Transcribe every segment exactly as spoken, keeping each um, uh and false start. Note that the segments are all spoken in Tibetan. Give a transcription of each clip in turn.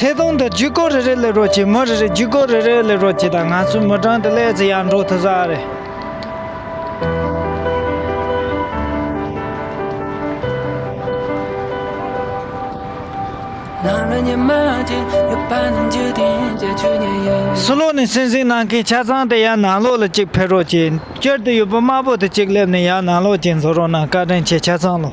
ཐད་གཏོང་དུ་ཇུས་འགོད་རེ་རེ་སླེབས་རོགས་གྱིས། མི་རེ་རེ་ཇུས་འགོད་རེ་རེ་སླེབས་རོགས་གྱིས་དང་། ང་ཚོའི་མི་གྲངས་དེ་ལས་ཙི་ཡར་འགྲོ་ཐུབ་ས་རེད། སུ་ལོག་ནས་སེམས་གཟིགས་གནང་མཁན་ཆ་ཚང་དེ་ཡར་ནང་ལོགས་ལ་གཅིག་ཕེབས་རོགས་གྱིས། དཀྱིལ་དུ་ཡོད་པ་དམར་པོ་དེ་གཅིག་སླེབས་ནས་ཡར་ནང་ལོགས་གཅིག་འཛུལ་རོགས་གནང་། བཀའ་དྲིན་ཆེ་ཆ་ཚང་ལོ།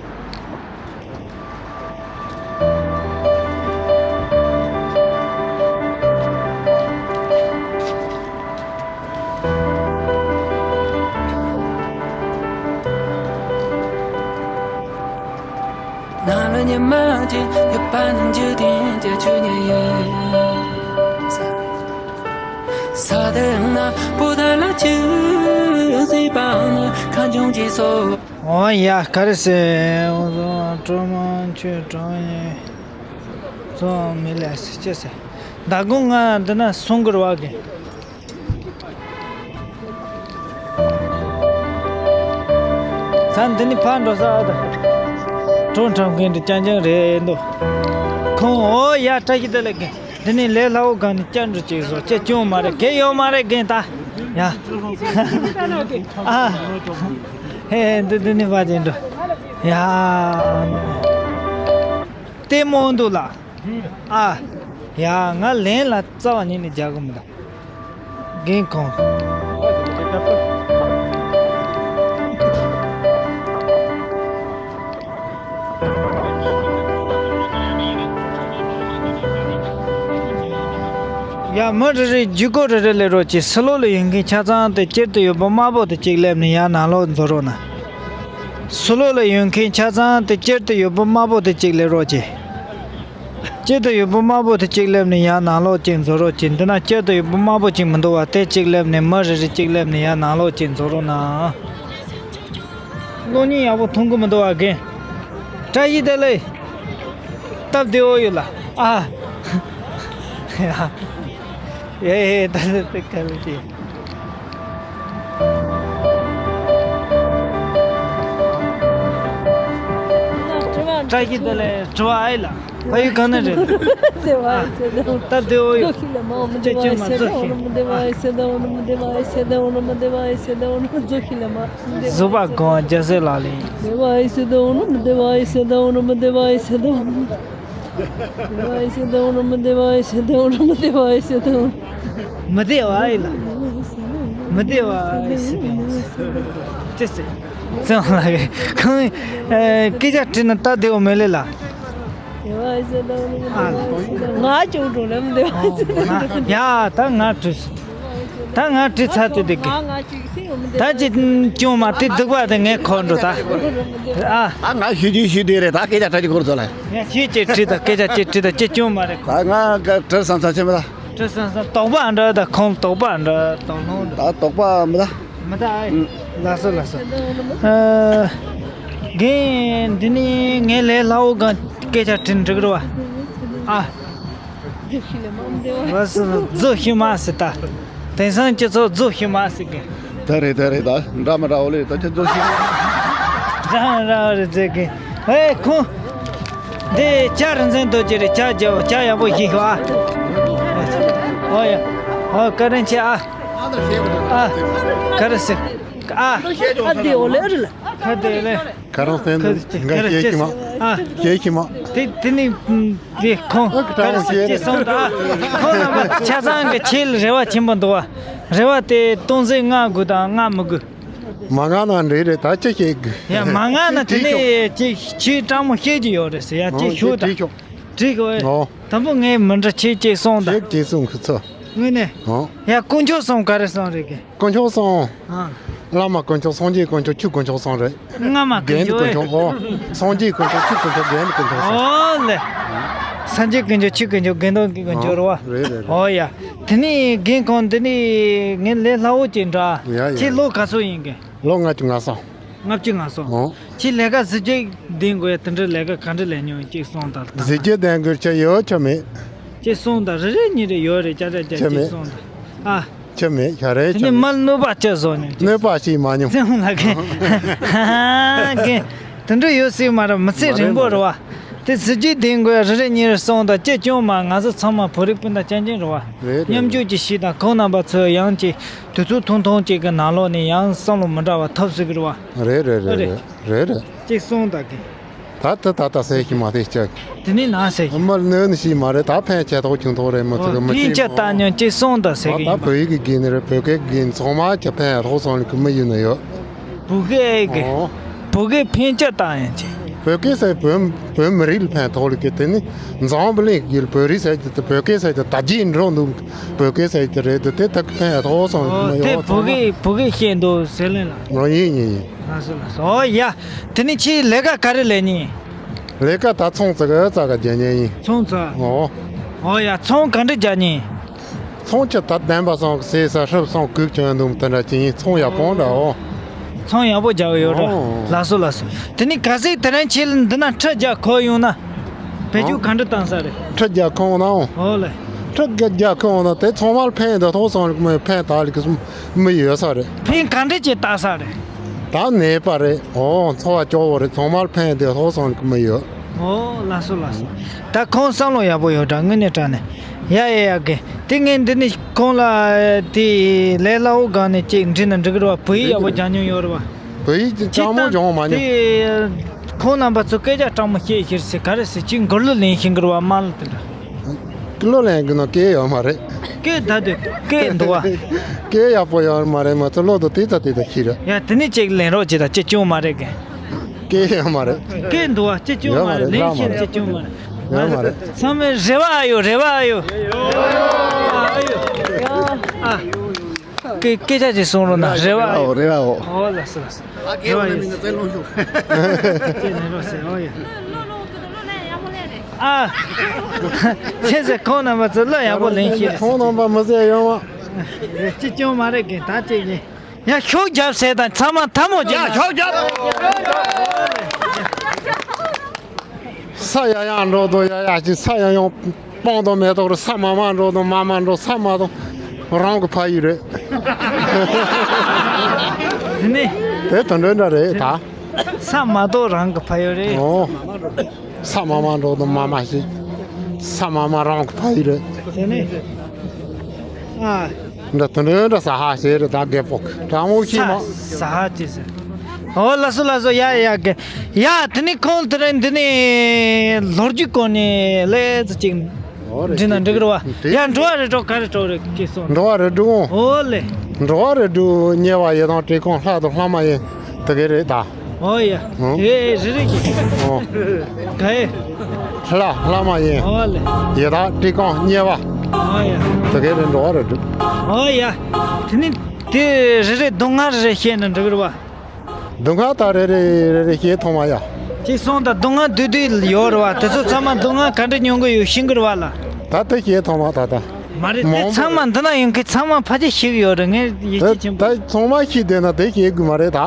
ཨོ་ཡ། ག་རེ་ཟེར། ཨོ་ཟོ་ཀྲོ་མ་ཆོས་གྲོང་ཡིན། ཙོང་མི་ལས་སི་ཅི་ཟེར། མདང་དགོང་ང་འདི་ན་སོང་གི་རེད་བ་གི། ད་འདི་ནི་ཕར་འགྲོ་ས་ཨ་ད། ཀྲོང་ཁྲམ་མཁན་དེ་རྐྱང་རྐྱང་རེད་འདུག་ཁོང་ཨོ་ཡ། བཀྲ་ཤིས་བདེ་ལེགས་གི། འདི་ནི་ལས་སླ་བོ་སྒང་ནས་བསྐྱར་འགྲོ་ཅིག་བཟོ། ཅི་སྐྱོན་མ་རེད། གལ་ཡོད་མ་རེད་རྒན་ད། ཡ། ཨ། ཧེ་འདི་འདི་ནི་བ་ཅན་འགྲོ། ཡ། ལྟད་མོ་འདུག་ལ། ཨ། ཡ། ང་ལན་ལ་རྩ་བ་ཉིད་ནས་རྒྱག་གི་མི་འདུག་རྒན་ཁོང་། ཡ། མི་རེ་རེ་ཇུས་འགོད་རེ་རེ་སླེབས་རོགས་གྱིས། སུ་ལོག་ལ་ཡོད་མཁན་ཆ་ཚང་དེ་དཀྱིལ་དུ་ཡོད་པ་དམར་པོ་དེ་གཅིག་སླེབས་ནས་ཡར་ནང་ལོགས་འཛུལ་རོགས་གནང་། སུ་ལོག་ལ་ཡོད་མཁན་ཆ་ཚང་དེ་དཀྱིལ་དུ་ཡོད་པ་དམར་པོ་དེ་གཅིག་སླེབས་རོགས་གྱིས། དཀྱིལ་དུ་ཡོད་པ་དམར་པོ་དེ་གཅིག་སླེབས་ནས་ཡར་ནང་ལོགས་གཅིག་འཛུལ་རོགས་གྱིས། འདི་ན་དཀྱིལ་དུ་ཡོད་པ་དམར་པོ་གཅིག་མི་འདུག་བ། དེ་གཅིག་སླེབས་ནས། མི་རེ་རེ་གཅིག་སླེབས་ནས་ཡར་ནང་ལོགས་གཅིག་འཛུལ་རོགས་གནང་། གློག་བརྙན་ཡག་པོ་མཐོང་གི་མི་འདུག་བ་རྒན། བཀྲ་ཤིས་བདེ་ལེགས། སྟབས་བདེ་བོ་ཡོད་ལ། ཨ། ཡ། ཡེ་ཡེ། ད་ད་ད་ག་ལེ་ཅི། བཀྲ་ཤིས་བདེ་ལེགས། དྲི་བ་ཨེ་ལ། ཕ་ཡུལ་ག་ནས་རེད། བདེ་བ་ཨེ་ཟེར་དང་། སྟབས་བདེ་བོ་ཡོད། ཅི་སྐྱོན་མ། རྫོགས་ཤིག་ལ་མ། བདེ་བ་ཨེ་ཟེར་དང་། བདེ་བ་ཨེ་ཟེར་དང་། བདེ་བ་ཨེ་ཟེར་དང་། རྫོགས་ཤིག་ལ་མ། བཟོད་པ་སྒོམ་རྒྱལ་སྲས་ལག་ལེན། བདེ་བ་ཨེ་ཟེར་དང་། བདེ་བ་ཨེ་ཟེར་དང་། བདེ་བ་ཨེ་ཟེར་དང་། བདེ་བ་ཨེ་ཟེར་དང་། བདེ་བ་ཨེ་ཟེར་དང་། བདེ་བ་ཨེ་ཟེར་དང་། མི་བདེ་བ་ཨེ་ལ། མི་བདེ་བ་ཨེ་ཟེར་དང་། ཅི་ཟེར། ཙང་ལ་གི་ཁང་། ཨེ། སྐད་ཆ་དྲིས་ན་སྟབས་བདེ་བོ་མེད་ལེ་ལ། བདེ་བ་ཨེ་ཟེར་དང་། ཨ། ང་ཅུང་ཀྲུང་ལམ་བདེ་བ་ཨེ་ཟེར་དང་། ཡ། ད་ང་དྲིས་སོང་། ད་ང་དྲི་ཚར་དུས་དེ་གི། ད་ཅི་སྐྱོན་མ། དེ་སྡུག་པ་དེ་ངས་འཁུར་འགྲོ་ད། ཨ། ད་ང་ཞུ་རྒྱུ་ཞུ་དེ་རེད། ད་སྐད་ཆ་དྲི་རྒྱུ་འཁུར་ཚོ་ལ། ཡ། ཁྱེད་ཅིག་དྲི་ད། སྐད་ཆ་ཅིག་དྲི་ད། ཅི་སྐྱོན་མ་རེད་ཁོ། ད་ང་དྲི་བསམ་ས་ཆེ་མི་ད། དྲི་བསམ་ས། དོགས་པ་འདྲ་ད། ཁོང་དོགས་པ་འདྲ། དོགས་སློང་འདྲ། ད་དོགས་པ་མི་ད། མི་ད་ཨེ། ལགས་སོ་ལགས་སོ། ཨ། རྒན། འདི་ནི་ངས་ལས་སླ་བོ་གང་སྐད་ཆ་དྲི་འགྲིག་རེད་བ། ཨ། རྫོགས་ཤིག་ལ་མ། བདེ་བ། རྫོགས་ཤིག་མ་ཟེར་ད། དེང་སང་སྤྱི་ཚོགས་རྫོགས་ཤིག་མ་ཟེར་གི། ད་རེད་ད་རེད། ད་འདྲ་མི་འདྲ་བོ་ལས་ད་ཁྱེད་རྫོགས་ཤིག་འདྲ་མི་འདྲ་བོ་རེད་ཟེར་གི། ཨེ་ཁོང་། འདི་ཇ་རིན་ཆེན་རྡོ་རྗེ་རེད། ཇ་རྒྱག་ཇ་ཡག་པོ་ཞིག་ཤོག་ཨ། ཨོ་ཡ། ཨོ་བཀའ་དྲིན་ཆེ་ཨ། ཨ། ག་རེ་ཟེར། ཨ། ཨ་དེ་འོ་ལེ་རེད་ལ། ཁ་དེ་ལེ། ཁ་རང་སེམས་ཁ་དེ་ཁ་རེ་སྐྱེ་ཁྱི་མ། ཨ། སྐྱེ་ཁྱི་མ། དེ་དེ་ནི་དེ་ཁོང་ཨ་ཁ་རང་སྐྱེ་སོང་ད། ཁོང་རྣམ་པ་ཆ་ཚང་གི་ཆེད་ལ་རེ་བ་ཆེན་པོ་འདུག་བ། རེ་བ་དེ་སྟོང་ཟད་མངའ་དགོས་དང་མངའ་མི་དགོས། མ་མངའ་ན་འགྲིག་རེད། ད་ཅི་བྱེད་དགོས། ཡ། མ་མངའ་ན་དེ་ནི་ཅི་ཆེས་སྤྲང་མོ་བཤད་ཀྱི་ཡོད་རེད་ཟེར། ཡ། དེ་ཨོ་ཞུ་དང་། དེ་ཆོག་འགྲིག་གི་ཨོ། དང་པོ་ངས་མི་འདྲ་ཆེ་ཅེས་སོང་ད། ཆེ་ཅེས་སོང་ཁི་ཚོ། དངོས་གནས། ཨོ། ཡ། དཀོན་མཆོག་གསུམ་ག་རེ་གསུམ་རེད་གི། དཀོན་མཆོག་གསུམ། ཨ། བླ་མ་དཀོན་མཆོག་སངས་རྒྱས་དཀོན་མཆོག་ཆོས་དཀོན་མཆོག་གསུམ་རེད། སྔ་མ་དཀོན་མཆོག་རྒན་དཀོན་མཆོག་ཨོ། སངས་རྒྱས་དཀོན་མཆོག་ཆོས་དཀོན་མཆོག་རྒན་དཀོན་མཆོག་གསུམ། ཨོ་ལེ། སངས་རྒྱས་དཀོན་མཆོག་ཆོས་དཀོན་མཆོག་རྒན་དཀོན་མཆོག་རེད་བ། རེད་རེད་རེད། ཨོ་ཡ། དེ་ནས་རྒན་ཁོང་འདི་ནས་ངའི་ལས་སླ་བོ་ཅིག་འདྲ། ཡ་ཡ། ཁྱེད་ལོ་ག་ཚོད་ཡིན་གི། ལོ་ལྔ་བཅུ་ང་གསུམ། ལྔ་བཅུ་ང་གསུམ། ཨོ། ཁྱེད་ལས་ཀ་གཟི་བརྗིད་ལྡན་དགོས་ཡ། དེ་འདྲ་ལས་ཀ་ག་འདྲ་ལས་མྱོང་ཅིག་གསུངས་དང་། གཟི་བརྗིད་ལྡན་དགོས་ཆ་ཡོད་ཆ་མེད། ཅིག་གསུངས་དང་། རེ་རེ་གཉིས་རེ་ཡོད་རེད། ཅ་ཅ་ཅ་ཅིག་གསུངས་དང་། ཨ། ཆ་མེད། ཆ་རེད། དེ་ཆ་ནས་མེད། མར་གནོད་པ་ཅི་བཟོ་མྱོང་ཅིག་གནོད་པ་ཅིག་མ་མྱོང་། བཙན་ལ་གན་གན་དེ་འདྲ་ཡོད་སྲིད་མ་རེད། མི་ཚེ་རིང་པོ་རེད་བ། དེ་གཟི་བརྗིད་ལྡན་དགོས། རེ་རེ་གཉིས་རེ་གསུངས་དང་། ཅི་བྱུང་མ། ང་ཚོ་ཚང་མ་བོད་རིགས་སྤུན་ཟླ་རྐྱང་རྐྱང་རེད་བ། རེད་རེད། མཉམ་སྤྱོད་ཅིག་བྱེད་དང་། ཁོང་རྣམ་པ་ཚོས་ཡང་ཅིག་དུས་ཚོད་ཐུང་ཐུང་ཅིག་གི་ནང་ལོགས་ནས་ཡང་བསམ་བློ་མི་འདྲ་བ་ཐོབ་སྲིད་ཀྱི་རེད་བ། རེད་རེད། ཨ་རེད། རེད་རེད། རེད་རེད། ཅིག་གསུངས་དང་གི། ད་ད་ད་ད་ཟེར་གྱི་མ་རེད་ཅག། དེ་ནས་ན་ཟེར་གྱི། མི་གནོད་ནི་ཞིག་མ་རེད། ད་ཕན་ཆད་ཐོག་ཁྱུང་ཐོག་རེད། མི་ཚོ་གི་མི་ཕན་ཆད་ད་ཉོན་ཅིག་གསུངས་དང་ཟེར་གྱི་ད་ཡིན་པ། བོད་ཡིག་གི་དགེ་ནི་རེད། བོད་སྐད་དགེ་ནི་ཚང་མ་ཅག་ཕན་ཐོག་སོང་ལ་གི་མི་ཡོད་ནི་ཡོད། བོད་སྐད་ཀྱི། ཨོ། བོད་སྐད་ཕན་ཆད་ད་ཡོན་ཅིག། བོད་སྐད་ཟེར་བོད་བོད་མི་རིགས་ལ་ཕན་ཐོགས་ལ་གི། དེ་ནི་འཛམ་བུ་གླིང་གི་བོད་རིགས་ཟེར་གྱི་དེ། བོད་སྐད་ཟེར་གྱི་ད་རྗེས་འགྲོ་འདུག། བོད་སྐད་ཟེར་གྱི་རེད་དེ། དེ་ད་ཕན་ཐོགས་སོང་ལ་གི་ཨོ། མི་དེ་ཡོད་བོད་ཚང་མ། སྐད་བོད་སྐད་བཤད་འདུག་ཟེར་ལེ་ལ། ཨོ་ཡིན་ཡིན་ཡིན། ལགས་སོ་ལགས་སོ། ཨོ་ཡ། དེ་ནི་ཁྱེད་ལས་ཀ་ག་རེ་ལས་ནི། ལས་ཀ་ད་ཚོང་ཙག་གི་ཙག་གི་རྒྱག་མཁན་ཡིན། ཚོང་ཙག། ཨོ། ཨོ་ཡ། ཚོང་ག་འདྲ་རྒྱག་ནི། ཚོང་ཅི་ད་བདེན་པ་སང་ཟས་ས་ཧྲིབ་སང་གུག་ཅན་འདུག། དེ་འདྲ་ཅི་ཡིན། ཚོང་ཡག་པོ་འདྲ། ཨོ། ཚོང་ཡག་པོ་རྒྱག་ཡོད་ར། ཨོ། ལགས་སོ་ལགས་སོ། དེ་ནི་གལ་སྲིད་དེ་རིང་ཁྱེད་འདི་ན་ཁྲི་རྒྱག་ཁོ་ཡོང་ན། བེད་སྤྱོད་ག་འདྲ་བཏང་ས་རེད། ཁྲི་རྒྱག་ཁོ་ཡོང་ན། ཨོ་ལེ། ཁྲི་རྒྱག་ཁོ་ཡོང་ན་དེ་ཚང་མར་ཕན་འདི་ཐོག་སང་མི་ཕན་ད་ལི་གི་མི་ཡོད་ས་རེད། ཕན་ག་འདྲ་ཅིག་བཏང་ས་རེད། ད་ནད་པ་རེད། ཨོ། འཚོ་བ་སྐྱོ་བོ་རེད། ཚང་མར་ཕན་བདེ་ཐོག་སོང་གི་མི་ཡོད། ཨོ། ལགས་སོ་ལགས་སོ། ད་ཁོང་བསམ་བློ་ཡག་པོ་ཡོད་དྲ། དངོས་གནས་དྲང་གནས། ཡ་ཡ་ཡ་གི། དེ་ངས་འདི་ནས་ཁོང་ལ་དེ་ལས་སླ་བོ་སྒང་ནས་ཅིག་འདྲི་ན་འགྲིག་གི་རེད་བ། བོད་ཡིག་ཡག་པོ་སྦྱང་མྱོང་ཡོད་རེད་བ། བོད་ཡིག་ཅིག་སྤྱང་མོ་སྦྱོང་མ་མྱོང་། དེ་ཁོང་རྣམ་པ་ཚོ་སྐད་ཆ་སྤྲང་མོ་བཤད་ཤེས་ཟེར་ག་རེ་ཟེར། ཅིག་མགུར་གླུ་ལེན་ཤེས་གི་རེད་བ། དམངས་གླུ་དེ་འདྲ། གླུ་ལེན་གི་ནོ་སྐད་ཡོད་མ་རེད། སྐད་ད་དུ་སྐད་འདུག་བ། སྐད་ཡག་པོ་ཡོད་མ་རེད། མ་ཚོ་བློ་དུ་དེ་ད་དེ་ད་ཤི་རེད། ཡ་དེ་ནས་ཅིག་ལེན་རོགས་བྱེད་ད། ཅི་བྱུང་མ་རེད་གི། སྐད་ཡོད་མ་རེད། སྐད་འདུག་བ། ཅི་བྱུང་མ་རེད། ཡོད་མ་རེད། ལེན་ཤེས་ཅི་བྱུང་མ་རེད། ཡོད་མ་རེད། ཚང་མས་རེ་བ་ཨ་ཡོད། རེ་བ་ཨ་ཡོད། ཨ་ཡོད། ཨ། སྐད་སྐད་ཆ་ཅིག་གསུང་རོགས་གནང་། རེ་བ། ཨོ། རེ་བ། ཨོ། ཨོ་ལགས་སོ་ལགས་སོ། ཨ། སྐད་ཡོད་ན་མིན་ན་བཙན་ལོང་ཤོག། ཅེས་ནས་རོགས་ཟེར། ཨོ་ཡ། ཨ། ཅེས་ཟེར། ཁོང་རྣམ་པ་ཚོ་གླུ་ཡག་པོ་ལེན་ཤེས་རེད། ཁོང་རྣམ་པ་མི་ཟེར་ཡོང་བ། ཅི་བྱུང་མ་རེད་གི། ད་ཅིག་ཡིན། ཡ་ཤུགས་རྒྱབ་ཟེར་དང་། ཚང་མ་ཐལ་མོ་རྒྱབ། ཡ་ཤུགས་རྒྱབ། ས་ཡ་ཡ་འགྲོ་དང་ཡ་ཡ་ཅིག། ས་ཡ་ཡ་སྤང་དང་མེ་ཏོག་རེད། ས་མ་མ་འགྲོ་དང་མ་མ་འགྲོ། ས་མ་གཏོགས་རང་གི་ཕ་ཡུལ་རེད། དེ་ནས། དེ་དོན་འགྲོ་འདྲ་རེད་ད། ས་མ་གཏོགས་རང་གི་ཕ་ཡུལ་རེད། ཨོ། ས་མ་མ་འགྲོ་དང་མ་མ་ཞིག། ས་མ་མ་རང་གི་ཕ་ཡུལ་རེད། དེ་ནས། ཨ། འདྲ་དོན་འགྲོ་འདྲ་ས་ཧ་ཞེས་རེད་ད། རྒད་པོ་གྲང་མོ་ཤི་མ། ས་ཧ་ཅི་ཟེར། ཨོ་ལགས་སོ་ལགས་སོ། ཡ་ཡ་གི། ཡ་དེ་ནི་ཁོང་དེ་རིང་འདི་ནས་ལོ་རྒྱུས་སྐོར་ནས་ལས་ཙི་ཅིག་འདྲི་ན་འགྲིག་གི་རེད་བ། ཡ་འགྲོ་བ་རེད་འགྲོ། ག་རེ་འགྲོ་རེད་སྐྱེས་སོང་། འགྲོ་བ་རེད་འགྲོ། ཨོ་ལེ། འགྲོ་བ་རེད་འགྲོ། དམྱལ་བ་ཡི་དྭགས། བཀྲེས་སྐོམ་ལྷ་དང་ལྷ་མ་ཡིན། དེ་ག་རེད་ད། ཨོ་ཡ། ཨོ། དེ་རེ་རེ་གི། ཨོ། ག་ཡེ། ལྷ་ལྷ་མ་ཡིན། ཨོ་ལེ། ཡི་དྭགས། བཀྲེས་སྐོམ། དམྱལ་བ། ཨོ་ཡ། དེ་ག་རེ་འགྲོ་བ་རེད་འགྲོ། ཨོ་ཡ། དེ་ནི་དེ་རེ་རེ་སྡུག་བསྔལ་རེ་རེ་བཤད་ན་འགྲིག་གི་རེད་བ། སྡུག་བསྔལ་ད་རེ་རེ་རེ་རེ་བཤད་ཐུབ་མ་ཡ། ཅིག་སོང་ད། སྡུག་བསྔལ་བསྡུས་བསྡུས་ཡོད་རེད་བ། དེ་ཚོ་ཚང་མ་སྡུག་བསྔལ་ག་འདྲ་མྱོང་གི་ཡོད་ཤེས་གི་རེད་བ་ལ། ད་དེ་བཤད་ཐུབ་མ་ད་ད། མ་རེད། དེ་མང་ཚང་མ་འདི་ན་ཡོང་མཁན་ཚང་མ་ཕལ་ཆེར་ཤེས་གི་ཡོད་རེད། ངས་ཡིད་ཆེས་ཆེན་པོ། ད་ཚང་མ་ཤེས་བསྡད་ན་དེ་བཤད་དགོས་མ་རེད་ད།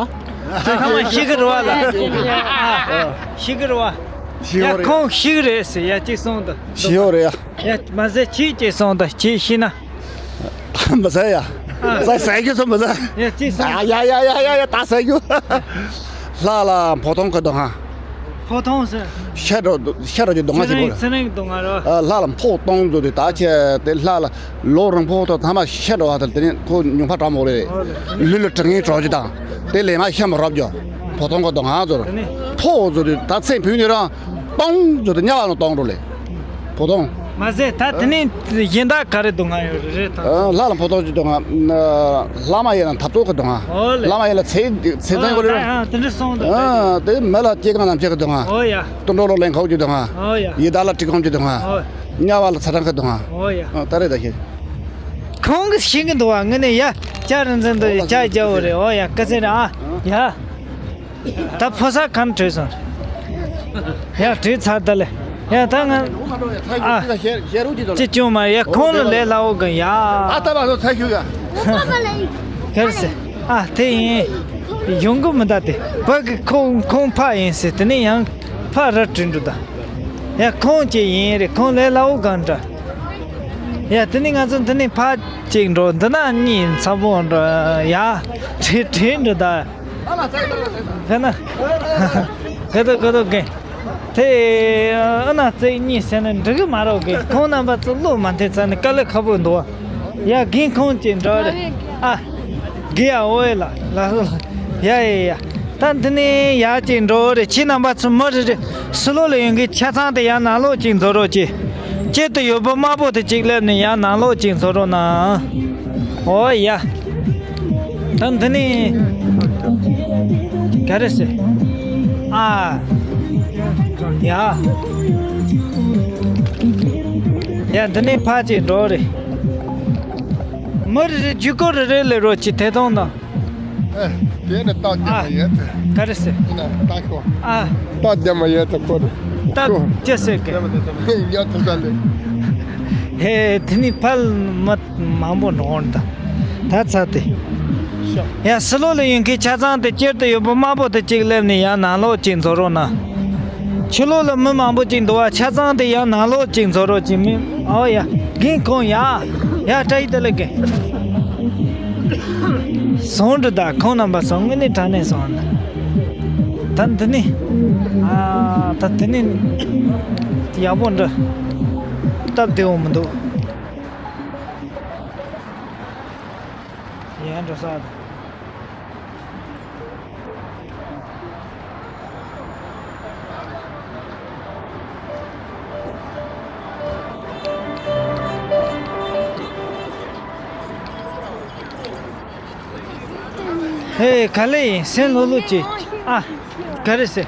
ཚང་མ་ཤེས་གི་རེད་བ་ལ། ཨ། ཤེས་གི་རེད་བ། ཤེས་ཡོད་རེད། ཁོང་ཤེས་གི་རེད་ཟེར་ཡ། ཅིག་སོང་ད། ཤེས་ཡོད་རེད་ཡ། ཡ་མ་ཟད་ཁྱེད་ཅིག་སོང་ད། ཁྱེད་ཤེས་ན། མི་ཟ་ཡ། ཨ། ཟ་ཟ་རྒྱུ་ཚོ་མི་ཟ། ཡ་ཅིག་སོང་། ཡ་ཡ་ཡ་ཡ་ཡ་ཡ། ད་ཟ་རྒྱུ། ལྷ་ལ་འཕོ་ཐོང་གི་སྡུག་བསྔལ། འཕོ་ཐོང་ཟེར། ཤ་འགྲོ་ཤ་འགྲོ་གི་སྡུག་བསྔལ་ཞིག་གོ། ཚེ་རིང་ཚེ་རིང་གི་སྡུག་བསྔལ་རོ། ཨ། ལྷ་ལ་འཕོ་ཐོང་ཟེར་དུས་ད་ཁྱེད་དེ་ལྷ་ལ་ལོ་རིང་པོ་ཐོག་ཐ་མ་ཤ་འགྲོ་བ་དང་། དེ་ནས་ཁོ་ཉུང་ཕ་གྲང་མོ་རེད། ལུས་ལ་དྲི་ངན་བྲོ་རྒྱུ་དང་། དེ་ལས་མ་ཤ་མ་རོབ་རྒྱུ། འཕོ་ཐོང་གི་སྡུག་བསྔལ་ཟེར། འཕོ་ཟེར་དུས་ད་ཚེ་འཕོས་ནས་རང་ཐོང་ཟེར་དུས་དམྱལ་བ་ལ་ཐོང་འགྲོ་ལེ། འཕོ་ཐོང་། མ་ཟད་ད་དེ་ནས་གཞན་དག་ག་རེ་སྡུག་བསྔལ་ཡོད་རེད་ད། ཨ། ལྷ་ལ་འཕོ་ཐོང་གི་སྡུག་བསྔལ། ལྷ་མ་ཡིན་ལ་འཐབ་རྩོད་ཀྱི་སྡུག་བསྔལ། ཨོ་ལེ། ལྷ་མ་ཡིན་ལ་ཚེ་ཚེ་ཚན་གོ་རེད། ཨ། དེ་འདྲ་སོང་ད། ཨ། དེ་མི་ལ་སྐྱེ་རྒ་ན་འཆི་གི་སྡུག་བསྔལ། ཨོ་ཡ། དུད་འགྲོ་ལ་ལན་ཁག་གི་སྡུག་བསྔལ། ཨོ་ཡ། ཡི་དྭགས་ལ་བཀྲེས་སྐོམ་གྱི་སྡུག་བསྔལ། ཨོ་ཡ། དམྱལ་བ་ལ་ཚ་གྲང་གི་སྡུག་བསྔལ། ཨོ་ཡ། ཨ། ད་རེད་ད་ཤེས། ཁོང་གིས་ཤེས་ཀྱི་འདུག་བ། ངས་ནས་ཡ་ལྕགས་རི་འཛིན་འདུག། ཡ་ལྕགས་རྒྱལ་པོ་རེད། ཨོ་ཡ། ཀ་ཚེ་རེད་ཨ། ཡ། ད་ཕོ་གསར་གང་བྲོས་སོང་། ཡ་བྲོས་ཚར་ད་ལེ། ཡ་ད་ང་། ཨ། ཅི་བྱུང་མ་ཡ། ཁོང་ལ་ལས་སླ་བོ་གི་ཡ། ཨ་ད་བ་ཚོ་ཚ་ཤུ་ཡ། གར་སེ། ཨ་དེ་ཡིན། ཡོང་གི་མི་ད་དེ། བ་གི་ཁོང་ཁོང་ཕ་ཡིན་ཟེར། དེ་ནས་ཡང་ཕ་ར་བྲོས་འགྲོ་ད། ཡ་ཁོང་ཅི་ཡིན་རེད། ཁོང་ལས་སླ་བོ་གང་འདྲ། ཡ་དེ་ནས་ང་ཚོ་འདི་ནས་ཕ་གཅིག་འགྲོ། འདི་ན་གཉིས་ཚ་པོ་འགྲོ། ཡ་བྲོས་བྲོས་འགྲོ་ད། ག་ན། ག་དོ་ག་དོ་གན། དེ་ཨ་ན་རྩེ་གཉིས་ཟེར་ནས་འགྲིག་གི་མ་རེད་གི། ཁོང་རྣམ་པ་ཚོ་བློ་མ་མཐུན་ཙང་ནས་དཀའ་ལས་ཁག་པོ་འདུག་ཡ། རྒན་ཁོང་ཅིག་འགྲོ་རེད། ཨ། དགེ་ཡ་འོ་ཡ་ལ་ལ་ལ། ཡ་ཡ་ཡ། ད་འདི་ནས་ཡར་ཅིག་འགྲོ་རེད། ཁྱེད་རྣམ་པ་ཚོ་མི་རེ་རེ་ཕྱི་ལོགས་ལ་ཡོང་མཁན་ཆ་ཚང་དེ་ཡར་ནང་ལོགས་ཅིག་འཛུལ་རོགས་གྱིས། དཀྱིལ་དུ་ཡོད་པ་དམར་པོ་དེ་གཅིག་སླེབས་ནས་ཡར་ནང་ལོགས་ཅིག་འཛུལ་རོགས་གནང་། འོ་ཡ། ད་འདི་ནས་ག་རེ་ཟེར། ཨ། ཡ། ཡ་འདི་ནས་ཕར་ཅིག་འགྲོ་རེད། མི་རེ་རེ་ཇུས་འགོད་རེ་རེ་ལས་རོགས་གྱིས། དེ་དང་དང་། ཨེ། དེ་ནི་སྟབས་བདེ་མ་ཡོད་དེ། ག་རེ་ཟེར། ཡིན་ན་ལྟ་ཤོག་ཨ། སྟབས་བདེ་མ་ཡོད་དེ་ཁོ་རེ། སྟབས་ཁོ། ཅི་ཟེར་གི། ཡ་ཐུབ་ས་ལེ། ཧེ། དེ་ནི་ཕལ་མ་མང་པོ་འགྲོ་འོང་ད། ད་ཚ་དེ། ཡ་ཕྱི་ལོགས་ལ་ཡོང་མཁན་ཆ་ཚང་དེ་དཀྱིལ་དུ་ཡོད་པ་དམར་པོ་དེ་གཅིག་སླེབས་ནས་ཡར་ནང་ལོགས་གཅིག་འཛུལ་རོགས་གནང་། ཕྱི་ལོགས་ལ་མི་མང་པོ་ཅིག་འདུག་བ། ཆ་ཚང་དེ་ཡང་ནང་ལོགས་ཅིག་འཛུལ་རོགས་གྱིས། མི་ཨོ་ཡ། རྒན་ཁོང་ཡ། ཡ་བཀྲ་ཤིས་བདེ་ལེགས་རྒན། ཟུང་འབྲེལ་ད་ཁོང་རྣམ་པ་ཚོ་དངོས་གནས་དྲང་གནས་སོང་ན། ད་འདི་ནི། ཨ། ད་འདི་ནི། ཡག་པོ་འདྲ། སྟབས་བདེ་བོ་མི་འདུག་ཡ་འགྲོ་ས་དང་། ཧེ། ག་ལེ་ཡིན། སེམས་ལྷོད་ལྷོད་བྱེད། ཨ། ག་རེ་ཟེར།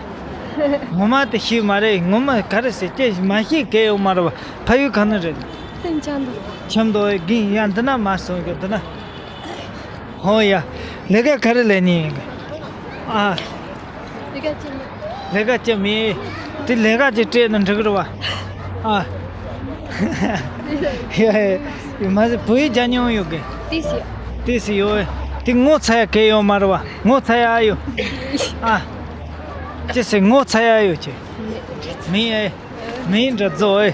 ངོ་མ་དེ་ཤེས་མ་རེད། ངོ་མ་ག་རེ་ཟེར་ཅེས་མ་ཤེས་གལ་ཡོད་མ་རེད་བ། ཕ་ཡུལ་ག་ནས་རེད། ཏན་ཆབ་མདོ། ཆབ་མདོ་གི་ཡ་འདི་ན་མ་སོང་གི་འདི་ན། ཧོ་ཡ། ལས་ཀ་ག་རེ་ལས་ནི་ཡིན་གི། ཨ། ལས་ཀ་ཅི་མེད། ལས་ཀ་ཅི་མེད། དེ་ལས་ཀ་ཅིག་སྤྲད་ན་འགྲིག་གི་རེད་བ། ཨ། ཡ་ཡ། མ་ཟད་བོད་ཡིག་སྦྱང་མྱོང་ཡོད་གི། ཏིས་ཡོད། ཏིས་ཡོད། དེ་ངོ་ཚ་ཡ་གལ་ཡོད་མ་རེད་བ། ངོ་ཚ་ཡ་ཡོད། ཨ། ཅི་ཟེར། ངོ་ཚ་ཡ་ཡོད་ཅེ། མེད་ཨེ། མེད་འདྲ་བཟོ་ཨེ།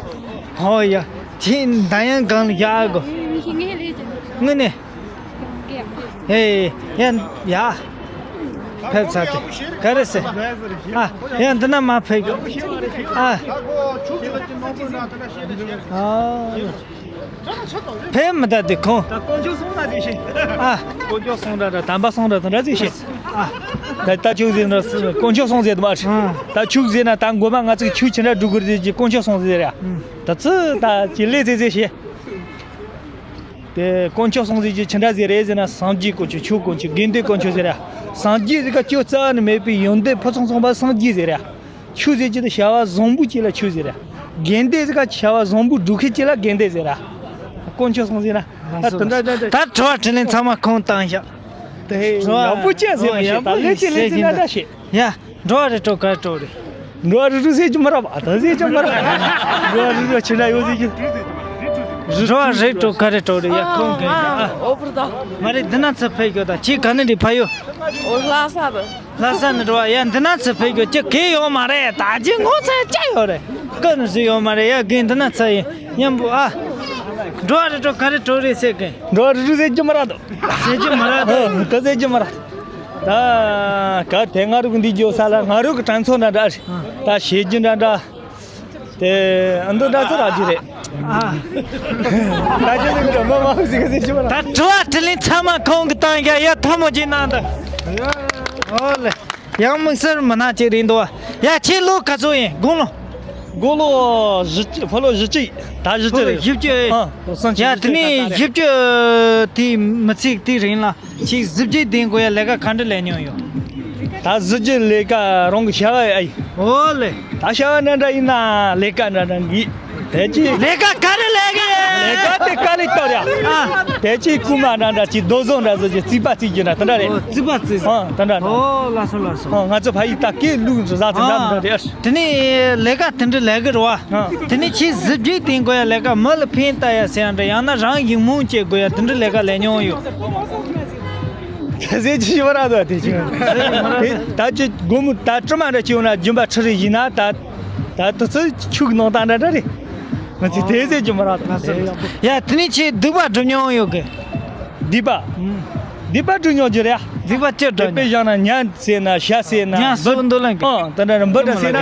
ཧོ་ཡ། ཁྱེད་འདང་ཡང་གང་ལ་བཞག་གོ། དངོས་གནས། ཧེ། ཡ་ཡ། ཕེབས་ཚར་ཏེ། ག་རེ་ཟེར། ཨ། ཡ་འདི་ན་མ་ཕེབས་གོ། ཨ། ཨ། ཕེབས་མི་ད་དེ་ཁོང་། ད་དཀོན་མཆོག་གསུམ་འདྲ་ཟིག་བྱེད། ཨ། དཀོན་མཆོག་གསུམ་འདྲ་འདྲ། དམ་པ་གསུམ་འདྲ་དེ་འདྲ་ཟིག་བྱེད། ཨ། ད་ད་ཆོས་ཟེར་ན་དཀོན་མཆོག་གསུམ་ཟེར་དུ་མ་རེད། ཨ། ད་ཆོས་ཟེར་ན་ད་མགོ་མ་ང་ཚོས་ཆོས་ཅི་འདྲ་སྒྲུབ་དགོས་རེད་ཀྱི་དཀོན་མཆོག་གསུམ་ཟེར་ཡ། ཨ། ད་ཚུ་ད་ཅི་ལས་ཟེར་ཟེར་བྱེད། དེ་དཀོན་མཆོག་གསུམ་ཟེར་གྱི་ཅི་འདྲ་ཟེར་རེད་ཟེར་ན། སངས་རྒྱས་དཀོན་མཆོག་ཆོས་དཀོན་མཆོག་དགེ་འདུན་དཀོན་མཆོག་ཟེར་ཡ། སངས་རྒྱས་ཟེར་ག་ཅོ་རྩ་བ་ནས་མེད་པའི་ཡོན་ཏན་ཕུན་སུམ་ཚོགས་པ་སངས་རྒྱས་ཟེར་ཡ། ཆོས་ཟེར་གྱི་དེ་བྱ་བ་བཟང་པོ་ཅིག་ལ་ཆོས་ཟེར་ཡ། དགེ་འདུན་ཟེར་ག་བྱ་བ་བཟང་པོ་སྒྲུབ་མཁན་ཅིག་ལ་དགེ་འདུན་ཟེར་ཡ། དཀོན་མཆོག་གསུམ་ཟེར་ན། ད་དེ་འདྲ་འདྲ་འདྲ། ད་དྲི་བ་དྲིས་ལན་ཚང་མ་ཁོང་བཏང་ཤག་དེ་དྲི་བ་ཡག་པོ་ཅིག་ཟེར་མ་ཡག་ཤེས། པོ་ད་ལས་ཅི་ལས་ཅི་ན་འདྲ་ཤེས། ཡ། འགྲོ་བ་རིགས་དྲུག་ག་རེ་གྲོགས་རེད། འགྲོ་བ་རིགས་དྲུག་ཟེར་གྱི་མ་རེད་པ། ད་ཟེར་གྱི་མ་རེད། འགྲོ་བ་རིགས་དྲུག་ཕྱི་ན་ཡོད་ཟེར་གྱི། འགྲོ་བ་རིགས་དྲུག་ག་རེ་གྲོགས་རེད། ཡ། ཁོང་གི། ཨ། ཨོ་པར་ད། མ་རེད། འདི་ན་ཚུར་ཕེབས་རྒྱུ་ད། ཁྱེད་ག་ནས་རེད། ཕ་ཡུལ། ཨོ། ལྷ་ས་ད། ལྷ་ས་ནས་འགྲོ་བ། ཡ། འདི་ན་ཚུར་ཕེབས་རྒྱུ་ཅི་གལ་ཡོད་མ་རེད། ད་ཅི་ངོ་ཚ་ཡ་ཅི་ཡོད་རེད། ཀ་ནས་ཟིག་ཡོད་མ་རེད། ཡ། རྒན་འདི་ན་ཚུར་ཡིན་མཉམ་པོ། ཨ། འགྲོ་བ་རིགས་དྲུག་ག་རེ་གྲོགས་རེད་ཟེར་གི། འགྲོ་བ་རིགས་དྲུག་ཟེར་གྱི་མ་རེད་དོ། ཟེར་གྱི་མ་རེད་དོ། ཨ། ད་ཟེར་གྱི་མ་རེད། ད་ག་དེ་ང་རུ་གི་འདི་འགྱོ་ས་ལ་ང་རུ་གི་གྲངས་ཚོད་འདྲ་འདྲ་རེད། ད་བྱེད་རྒྱུ་འདྲ་འདྲ། དེ་ཨ་མདོ་འདྲ་ཚོ་རག་རྒྱུ་རེད། ཨ། ད་ཁྱོད་ཚོ་འདྲ་མ་མང་ཟིག་ག་ཟིག་ཅི་མ་རེད། ད་དྲི་བ་དྲིས་ལན་ཚང་མ་ཁོང་གི་བཏང་རྒྱ། ཡ། ཐལ་མོ་ཅིག་གནང་དང་། ཨོ་ལེ། ཡང་དམིགས་བསལ་མི་སྣ་ཅིག་རེད་འདུག་བ། ཡ། ཁྱེད་ལོ་ག་ཚོད་ཡིན། དགུང་ལོ། དགུང་ལོ་བཞི་བཅུ། ཕོ་ལོ་བཞི་བཅུ། ད་བཞི་བཅུ་རེད། བཞི་བཅུ། ཨ། ལོ་སུམ་ཅུ། ཡ། དེ་ནས་བཞི་བཅུ་དེ་མི་ཚེ་དེའི་རིང་ལ་ཁྱེད་གཟི་བརྗིད་ལྡན་དགོས་ཡ་ལས་ཀ་ག་འདྲ་ལས་མྱོང་ཡོད། ད་གཟི་བརྗིད་ལས་ཀ་རང་གི་བྱ་བ་ཨེ་ཡིན། ཨོ་ལེ། ད་བྱ་བ་འདྲ་འདྲ་ཡིན་ན་ལས་ཀ་འདྲ་འདྲ་འགི། དེ་ཅི། ལས་ཀ་ག་རེ་ལས་གི། ལས་ཀ་དེ་དཀའ་ལས་གཏོང་ར། ཨ། དེ་ཅི་རྐུན་མ་འདྲ་འདྲ་ཅི་རྡོ་བཟོ་འདྲ་བཟོ་ཅི་རྩིས་པ་རྩིས་རྒྱུ་འདྲ་དེ་འདྲ་རེད། ཨོ། རྩིས་པ་རྩིས། ཨ། དེ་འདྲ་འདྲ། ཨོ། ལགས་སོ་ལགས་སོ། ཨ། ང་ཚོ་ཕ་ཡུལ་ད་སྐད་ལུགས་འདྲ་ཟ་དེ་འདྲ་འདྲ་རེད། དེ་ནས་ལས་ཀ་དེ་འདྲ་ལས་གི་རེད་བ། ཨ། དེ་ནས་ཁྱེད་གཟི་བརྗིད་ལྡན་དགོས་ཡ་ལས་ཀ། མི་ལ་ཕན་བཏགས་ཡ་ཟེར་ཡ་འདྲ། ཡང་ན་རང་ཡིག་རྨོངས་བྱེད་དགོས་ཡ་དེ་འདྲ་ལས་ཀ་ལས་མྱོང་ཡོད། ད་ཟེར་གྱི་མ་རེད་དོ། དེ་ཅི། དེ་ད་ཅི་སྒོར་མོ་ད་དྲི་མ་འདྲ་ཅི་ཡོང་ན་སྦྱིན་པ་ཁྲི་རེ་ཡིན་ན། ད་ད་དུ་ཚོད་ཆུག་ནང་ད་འདྲ་འདྲ་རེད། ང་ཚོས་དེ་ཟེར་གྱི་མ་རེད་དོ། ཡ། དེ་ནས་ཁྱེད་སྡིག་པ་སྒྲུབ་མྱོང་ཡོད་གི། སྡིག་པ། ཨུམ། སྡིག་པ་སྒྲུབ་མྱོང་རྒྱུ་རེད་ཡ། སྡིག་པ་ཅི་སྒྲུབ་དཔེ་མྱོང་། བཞག་ན་ཉ་ཟེར་ན་བྱ་ཟེར་ན་ཉ་གསོད་འདོད་ལ་འགི། ཨང་། ད་འདྲ་འབུ་འདྲ་ཟེར་ན་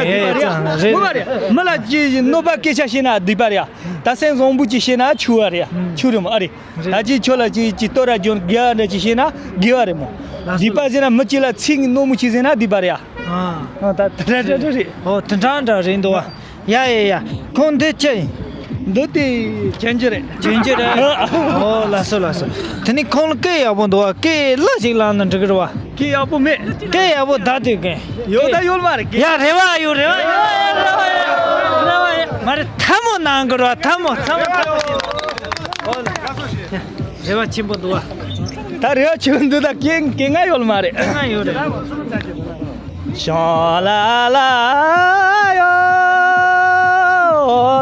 སྡིག་པ་རེད་ཡ། ངོ་མ་རེད། མི་ལ་ཅི་གནོད་པ་སྐད་ཆ་བཤད་ན་སྡིག་པ་རེད་ཡ། ད་སེམས་བཟང་པོ་ཅིག་བཤད་ན་ཆུ་བ་རེད་ཡ། ཆུ་རེད་མོ། ཨ་རེད། ད་ཅི་ཁྱོད་ལ་ཅི་ཅི་ལྟོ་ར་གྱོན་དགེ་བ་འདྲ་ཅིག་བཤད་ན་དགེ་བ་རེད་མོ། སྡིག་པ་ཟེར་ན་མི་གཅིག་ལ་ཚིག་གནོད་མོ་ཅིག་ཟེར་ན་སྡིག་པ་རེད་ཡ། ཨ་ད་ད་འདྲ་འདྲ་རེད། ཨོ་དེ་འདྲ་འདྲ་རེད་འདུག་བ། ཡ་ཡ་ཡ། ཁོང་འདི་ཅི་ཡིན། འདི་དེ་གྱོན་རྒྱུ་རེད། གྱོན་རྒྱུ་རེད། ཨོ་ལགས་སོ་ལགས་སོ། དེ་ནི་ཁོང་ལ་སྐད་ཡག་པོ་འདུག་བ། སྐད་ལ་ཞིག་ལངས་ན་འགྲིག་གི་རེད་བ། སྐད་ཡག་པོ་མེད། སྐད་ཡག་པོ་ད་དུས་ཀྱི། ཡོད་ད་ཡོད་མ་རེད་སྐད། ཡ་རེད་བ་ཡོད་རེད་བ་ཡོད་རེད་བ་ཡོད་རེད་བ། མ་རེད་ཐལ་མོ་གནང་གི་རེད་བ། ཐལ་མོ་ཐལ་མོ་ཐལ་མོ། ཨོ་ལགས། རེ་བ་ཆེན་པོ་འདུག་བ། ད་རེ་བ་ཆེན་པོ་འདུག་ད་སྐད་སྐད་ངན་ཡོད་མ་རེད། སྐད་ངན་ཡོད་རེད། ཤང་ལ་ལ་ཡོ་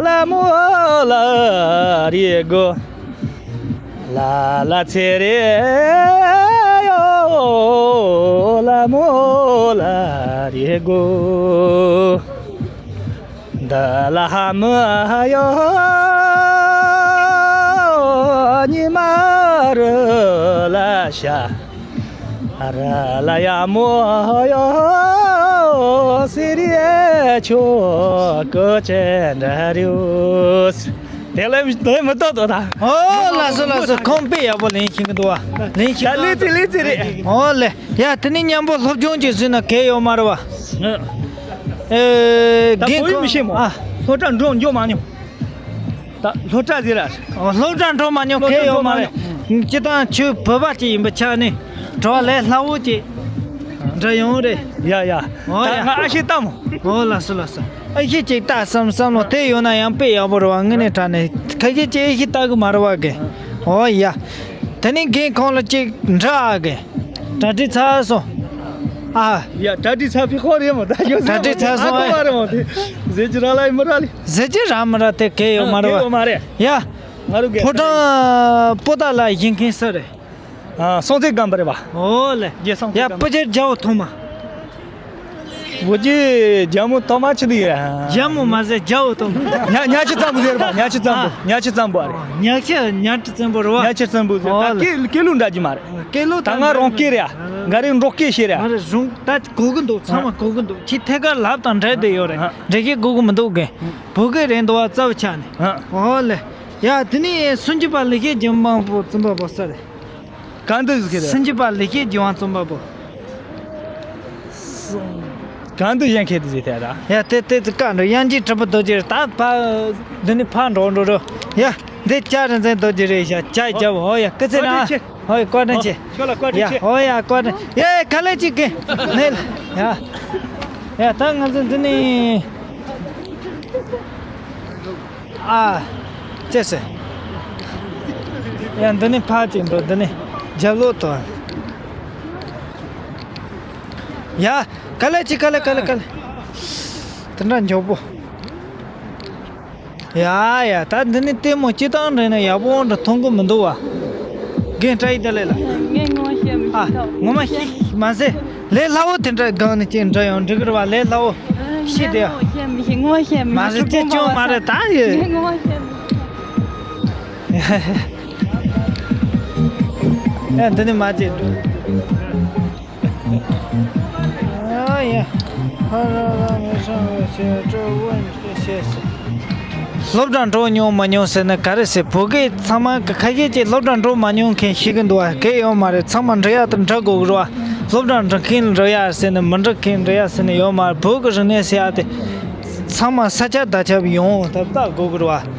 ལ་མོ་ལ་རི་གོ། ལ་ལ་ཚེ་རེ་ཡོ་ལ་མོ་ལ་རི་གོ། འདི་ལ་མི་ཡོ་ཉི་མ་རི་ལ་ཤ། རི་ལ་ཡ་མོ་ཡོ་སི་རི་ཆོ་ཀོ་ཅན་ར་རིའུ། དེ་ལས་དེ་མི་ཏོག་ཏོ་ད། ཨོ་ལགས་སོ་ལགས་སོ། ཁོང་དཔེ་ཡག་པོ་ལེན་ཤེས་ཀྱི་འདུག་བ། ལེན་ཤེས་ད་ཀྱི་ལེ་ཙི་ལེ་ཙི་རེད། ཨོ་ལེ། ཡ་དེ་ནི་མཉམ་པོ་སློབ་སྦྱོང་ཅིག་བཟོས་ན་གལ་ཡོད་མ་རེད་བ། ཨ། ཨེ། ད་རྒན་བོད་ཡིག་ཁོང་མི་ཤེས་མོ། ཨ། སློབ་གྲྭ་འགྲོ་འགྱོ་མ་མྱོང་། ད་སློབ་གྲྭ་ཟེར་ར། ཨོ་སློབ་གྲྭ་འགྲོ་མ་མྱོང་། སློབ་གྲྭ་གལ་ཡོད་མ་རེད། འགྲོ་མ་མྱོང་། སྤྱིར་བཏང་ཁྱོད་བོད་པ་ཅིག་ཡིན་པའི་ཆ་ནས་དྲི་བ་ལས་སླ་བོ་ཅིག་འདྲི་ཡོང་རེད། ཡ་ཡ། ཨོ་ད་ཡ། ང་ཨ་ཤེ་ལྟ་མོ། ཨོ་ལགས་སོ་ལགས་སོ། ཨ་ཤེ་ཅིག་ལྟ་བསམ་བསམ་བློ་དེ་ཡོད་ན་ཡང་དཔེ་ཡག་པོ་རེད་བ། དངོས་གནས་དྲང་གནས་ཁ་ཤས་ཅིག་ཨ་ཤེ་ལྟ་གི་མ་རེད་བ་གི། ཨོ་ཡ། དེ་ནས་རྒན་ཁོང་ལ་ཅིག་འདྲི་ཨ་གི། གྲ་སྒྲིག་ཚར་སོང་། ཨ། ཡ་གྲ་སྒྲིག་ཚར་བའི་ཁོ་རེད་མོ། ད་ཡོད་གྲ་སྒྲིག་ཚར་སོང་ཨ་གོ་མ་རེད་མོ་དེ། ཟེར་གྱི་ར་ལ་ཡི་མི་ར་ལི། ཟེར་གྱི་ར་མི་ར་དེ་གལ་ཡོད་མ་རེད་བ། གལ་ཡོད་མ་རེད། ཡ། ང་རུ་གེ་ཕོ་བྲང་པོ་ཏཱ་ལ་བཞེངས་མཁན་སུ་རེད། ཨ་སྲོང་བཙན་སྒམ་པོ་རེད་བ། ཨོ་ལེ། རྗེ་སྲོང་བཙན་ཡ་སྒམ་པོ། བུ་རྒྱུད་རྒྱལ་པོ་ཐོག་མ། བུ་རྒྱུད་རྒྱལ་མོ་ཐོག་མ་ཆི་དེ་ཡ། རྒྱལ་མོ་མ་ཟེར་རྒྱལ་པོ་ཐོག་མ། ཉ་ཉ་ཆི་ཙམ་བུ་ཟེར་བ། ཉ་ཆི་ཙམ་བུ། ཨ། ཉ་ཆི་ཙམ་བུ་ཨ་རེད། ཉ་ཆི་ཉ་ཆི་ཙམ་བུ་རེད་བ། ཉ་ཆི་ཙམ་བུ་ཟེར། ཨོ་ད་ལེ། སྐད་སྐད་ལུགས་འདྲ་གྱི་མ་རེད། སྐད་ལུགས་ད་ང་རང་སྐད་རེད་ཡ། ང་རང་རང་སྐད་ཤེས་རེད་ཡ། ང་རང་རང་ད་གོ་གི་འདུག་ཚང་མ་གོ་གི་འདུག་ཁྱི་ཐད་ཀར་ལབ་དང་འབྲེལ་བསྡད་ཡོད་རེད། ཨ། འགྲེལ་བཤད་དགོས་གི་མི་འདུག་གི། བོད་སྐད་རེད་འདུག་བ་རྩ་བ་ཆགས་ནས། ཨ། ཨོ་ལེ། ཡ་དེ་ནས་སུམ་ཅུ་པ་ལེགས་བཤད་ལྗོན་དབང་པོ་བཙུན་པ་པོ་སུ་རེད། གང་འདི་ཟེར་གི་རེད། སུམ་ཅུ་པ་ལེགས་བཤད་ལྗོན་དབང་བཙུན་པ་པོ། གང་འདི་གཞན་ཁྱེད་དུ་ཟེར་ཐལ་ར། ཡ་དེ་དེ་ཚོ་བཀའ་འགྲོ། དབྱངས་ཅན་གྲུབ་པ་རྡོ་རྗེ་རེད། ད་ཕ་འདི་ནི་ཕ་འགྲོ་འགྲོ་འགྲོ། ཡ་འདི་ལྕགས་རིག་འཛིན་རྡོ་རྗེ་རེད། ཡ་ལྕགས་རྒྱབ། ཧོ་ཡ་སྐུ་ཚེ་ན། བཀའ་དྲིན་ཆེ། ཧོ་ཡ་བཀའ་དྲིན་ཆེ། ཁྱོད་ལ་བཀའ་དྲིན་ཆེ། ཡ་ཧོ་ཡ་བཀའ་དྲིན། ཡ་ག་ལེ་ཅིག་གི་ནེ། ཡ་ཡ་ད་ང་ཚོ་འདི་ནི། ཨ། ཅེས་སེ། ཡ་འདི་ནི་ཕ་ཅིག་འགྲོ། འདི་ནི་རྒྱབ་ལོག་ཏུ། ཡ་ག་ལེ་ཅི་ག་ལེ་ག་ལེ་ག་ལེ། དེ་འདྲ་མགྱོགས་པོ། ཡ་ཡ་ད་འདི་ནི་ལྟད་མོ་སྤྱི་བཏང་འདྲ་ན་ཡག་པོ་འདྲ་མཐོང་གི་མི་འདུག་བ། རྒན་བཀྲ་ཤིས་བདེ་ལེགས་ལ། ངས་ངོ་མ་བཤད་མི་ཤེས། ཨ་ངོ་མ་ཤེས་མ་ཟད། ལས་སླ་བོ་དེ་འདྲ་སྒང་ནས་ཅིག་འདྲ་ཡང་འགྲིག་གི་རེད་བ། ལས་སླ་བོ་ཤེས་དེ། ངས་ངོ་ཤེས་མི་ཤེས། ངོ་ཤེས་མི་ཤེས། མ་རེད་དེ་ཅུང་མ་རེད་ད་ཡོད། ངས་ངོ་ཤེས་མི་ཤེས། ཡ་འདི་ནི་མ་བྱེད་འགྲོ། ཨ་ཡ། ཧ་ར་ར་མི་སྲང་བའི་ཆེ་སྤྲོ་བོ་ནི་ཤེས་སོ། སློབ་གྲྭ་འགྲོ་མྱོང་མ་མྱོང་ཟེར་ན་ག་རེ་ཟེར། བོད་སྐད་ཚང་མ་ཁ་ཤས་ཀྱིས་སློབ་གྲྭ་འགྲོ་མ་མྱོང་མཁན་ཤེས་ཀྱི་འདུག་བ། སྐད་ཡོད་མ་རེད། ཚང་མ་འབྲི་ཡག་དང་འབྲི་དགོས་ཀྱི་རེད་བ། སློབ་གྲྭ་འགྲོ་མཁན་འབྲི་ཡག་ཟེར་ནས་མི་འབྲི་མཁན་འབྲི་ཡག་ཟེར་ནས་ཡོད་མ་རེད། བོད་ཀྱི་རིག་གནས་ཟེར་ཡག་དེ་ཚང་མ་ས་ཆ་བརྡ་ཁྱབ་ཡོང་ཐབས་ལྟ་དགོས་ཀྱི་རེད་བ།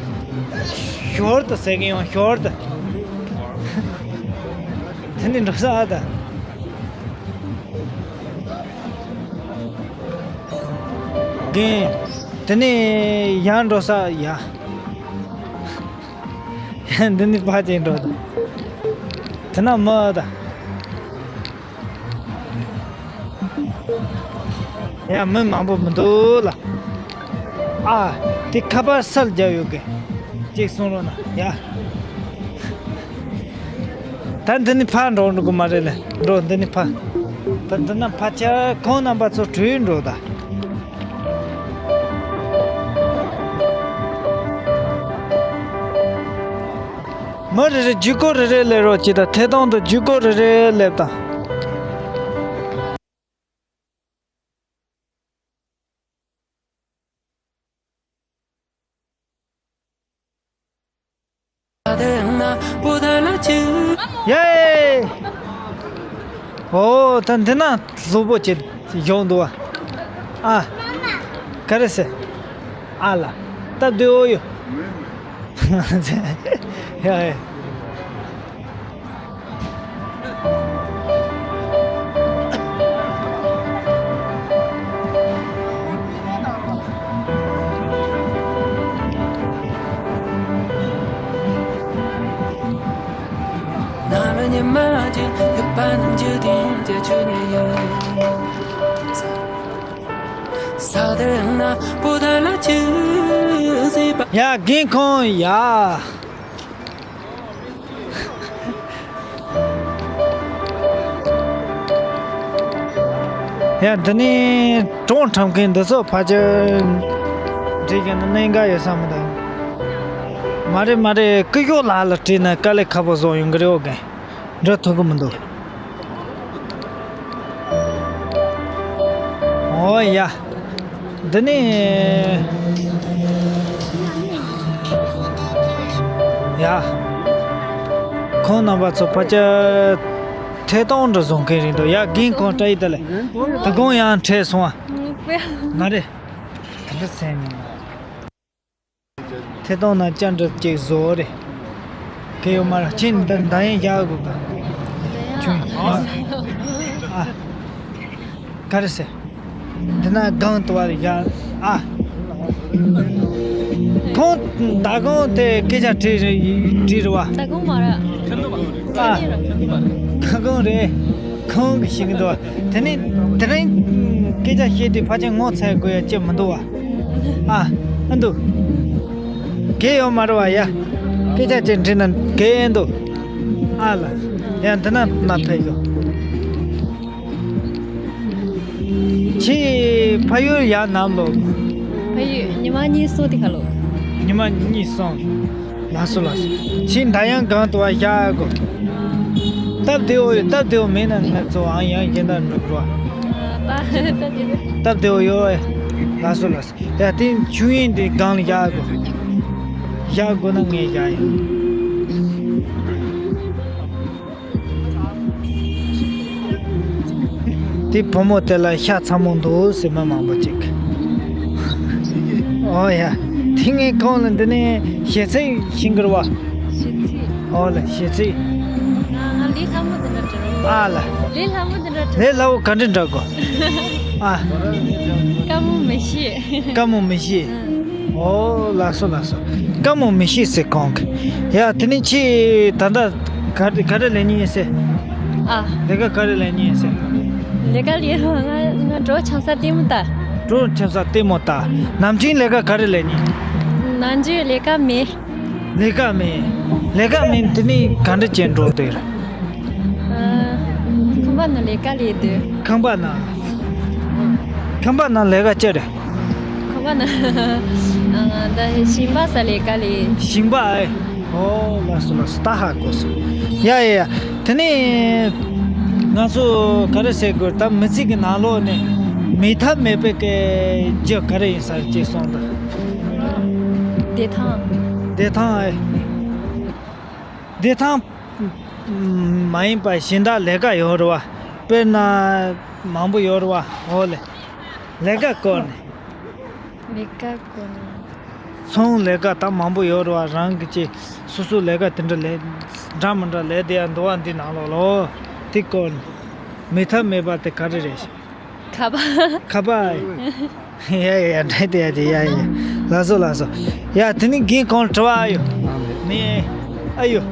ཞོར་དུ་ཟེར་གྱི་ཡོང་། ཞོར་དུ། དེ་ནི་འགྲོ་ས་ཨ་ད། རྒན། དེ་ནས་ཡར་འགྲོ་ས་ཡ། ཡ་འདི་ནི་ཕར་ཅིག་འགྲོ་ད། དེ་ན་མི་ཨ་ད། ཡ་མི་མང་པོ་མི་འདུག་ལ། ཨ། དེ་ཁ་པར་སལ་རྒྱག་ཡོད་གི། ཅིག་གསུང་རོགས་གནང་ཡ། ད་འདི་ནི་ཕར་འགྲོ་འགྲོ་གི་མ་རེད་ལེ། འགྲོ་འདི་ནི་ཕར། ད་འདི་ན་ཕར་ཆེར་ཁོང་རྣམ་པ་ཚོ་བྲོས་འགྲོ་ད། མི་རེ་རེ་ཇུས་འགོད་རེ་རེ་སླེབས་རོགས་གྱིས་དང་། ཐད་གཏོང་དུ་ཇུས་འགོད་རེ་རེ་སླེབས་དང་། ཡེ། ཨོ་ད་འདི་ན་གཟུགས་པོ་ཅིག་བཞུགས་འདུག་བ། ཨ། ག་རེ་ཟེར། ཨ་ལ། སྟབས་བདེ་བོ་ཡོད། ཡ་ཡ། ཡ་རྒན་ཁོང་ཡ། ཡ་འདི་ནས་གྲོང་ཁྲམ་མཁན་འདི་ཚོ་ཕལ་ཆེར་འགྲིག་གི་ན་གནད་འགག་ཡོད་ས་མི་འདུག་མ་རེད་མ་རེད། སྐུ་ཞབས་ལགས་ལ་དྲིས་ན་དཀའ་ལས་ཁག་པོ་བཟོ་ཡོང་གི་རེད། འོ་རྒན། འགྲོ་ཐུབ་ཀྱི་མི་འདུག་ཨོ་ཡ། འདི་ནི། ཡ། ཁོང་རྣམ་པ་ཚོ་ཕལ་ཆེར་ཐད་གཏོང་འདྲ་བཟོ་མཁན་རེད་འདུག་ཡ་རྒན་ཁོང་བཀྲ་ཤིས་བདེ་ལེགས། ད་དགོང་ཡང་འཕྲད་སོང་ཨ། ང་རེད། དེ་འདྲ་ཟེར་མིན། ཐད་གཏོང་ན་བཅར་འདྲི་ཅིག་བཟོ་རེད། གལ་ཡོད་མ་རེད། ཁྱེད་འདི་འདང་ཡིན་རྒྱག་དགོས་ག་ཁྱོད་ཨ། ག་རེ་ཟེར། འདི་ན་སྒང་དུ་བ་རེད་རྒྱག་ཨ། ཁོང་ད་གོང་དེ་སྐད་ཆ་དྲིས་རེད་དྲིས་རེད་བ། ད་གོང་མ་རེད། ཨ། ད་གོང་རེད། ཁོང་གིས་ཤེས་ཀྱི་འདུག་དེ་ནས་དེ་རིང་སྐད་ཆ་བཤད་དུས་ཕལ་ཆེར་ངོ་ཚ་དགོས་ཡ་ཅི་མི་འདུག་བ། ཨ། ཨ་འདུག་གལ་ཡོད་མ་རེད་བ་ཡ། སྐད་ཆ་ཅིག་འདྲི་ན་གལ་ཡིན་འདུག་ཨ་ལ། ཡ་འདི་ན་མ་ཕེབས་ཡོད། ཁྱེད་ཕ་ཡུལ་ཡར་ནམ་ལོག་ཕ་ཡུལ་ཉི་མ་གཉིས་གསུམ་དེ་ཁ་ལོག་ཉི་མ་གཉིས་གསུམ། ལགས་སོ་ལགས་སོ། ཁྱེད་ད་ཡང་སྒང་དུ་བ་བཞག་དགོས། སྟབས་བདེ་བོ་ཡོད། སྟབས་བདེ་བོ་མེད་ན་ང་ཚོ་ཨང་ཡང་གཞན་དག་འགྲོ་འགྲོ། ད་ད་དེ་སྟབས་བདེ་བོ་ཡོད་ཨེ། ལགས་སོ་ལགས་སོ། ཡ་དེ་ཆུ་ཡིན་དེ་སྒང་ལ་བཞག་དགོས། བཞག་དགོས་ན་ངས་བཞག་ཡིན། དེ་བུ་མོ་དེ་ལ་ཤ་ཚ་མོ་འདུག་ཟེར་མི་མང་པོ་ཅིག་ཨོ་ཡ། དེ་ངས་ཁོང་ལ་འདི་ནས་ཞེ་ཚིག་ཤིང་གར་བ། ཞེ་ཚིག་ཨོ་ལ་ཞེ་ཚིག་ང་ང་ལས་སླ་མོ་དེ་འདྲ་དྲན། ཨ་ལ། ལས་སླ་མོ་དེ་འདྲ་དྲན། ལས་སླ་བོ་ག་འདྲ་འདྲ་གོ་ཨ། དཀའ་མོ་མི་ཤེས། དཀའ་མོ་མི་ཤེས། ཨོ་ལགས་སོ་ལགས་སོ། དཀའ་མོ་མི་ཤེས་ཟེར་གོང་གི་ཡ་དེ་ནི་ཁྱེད་ད་ལྟ་ག་ག་རེ་ལས་ཉིན་ཟེར། ཨ། ལས་ཀ་ག་རེ་ལས་ཉིན་ཟེར། ལས་ཀ་ལས་ང་ང་གྲོ་ཆང་ས་ལྟད་མོ་ལྟ། གྲོ་ཆང་ས་ལྟད་མོ་ལྟ། ནམ་རྒྱུན་ལས་ཀ་ག་རེ་ལས་ཉིན། ནམ་རྒྱུན་ལས་ཀ་མེད། ལས་ཀ་མེད། ལས་ཀ་མེད་དེ་ནི་ག་འདྲ་བྱས་འགྲོ་འདོད་རེད། ཁང་པ་ནང་ལས་ཀ་ལས་འདོད། ཁང་པ་ནང་། ཁང་པ་ནང་ལས་ཀ་ཅི་རེད། ཁང་པ་ནང་། ད་ཞིང་པ་ས་ལས་ཀ་ལས། ཞིང་པ་ཨེ། ཨོ་ལགས་སོ་ལགས་སོ། ད་ཧ་གོ་སོང་། ཡ་ཡ་ཡ། དེ་ནས་ང་ཚོ་ག་རེ་ཟེར་དགོས། ད་མི་ཚེ་གི་ནང་ལོགས་ནས་མེད་ཐབས་མེད་པའི་གི་རྒྱུ་ག་རེ་ཡིན་ས་རེད་ཅེས་གསུངས་དང་། བདེ་ཐང་། བདེ་ཐང་ཨེ། བདེ་ཐང་མ་ཡིན་པ་གཞན་དག་ལས་ཀ་ཡོད་རེད་བ། དཔེར་ན་མང་པོ་ཡོད་རེད་བ། འོ་ལེ། ལས་ཀ་སྐོར་ནས། ལས་ཀ་སྐོར་ནས། ཚོང་ལས་ཀ་ད་མང་པོ་ཡོད་རེད་བ། རང་གི་ཅིག་སོ་སོ་ལས་ཀ་དེ་འདྲ་ལས་འདྲ་མི་འདྲ་ལས་བསྡད་ཡ་འདུག་བ། འདི་ནང་ལོགས་ལོ། དེ་སྐོར་ནས། མེད་ཐབས་མེད་པ་དེ་ག་རེ་རེད། ཁ་པར། ཁ་པར། ཡ་ཡ་ཡ། འདྲ་དེ་ཡ་དེ་ཡ་ཡ། ལགས་སོ་ལགས་སོ། ཡ་དེ་ནི་རྒན་ཁོང་དྲི་བ་ཨ་ཡོད། མེད། ཨ་ཡོད།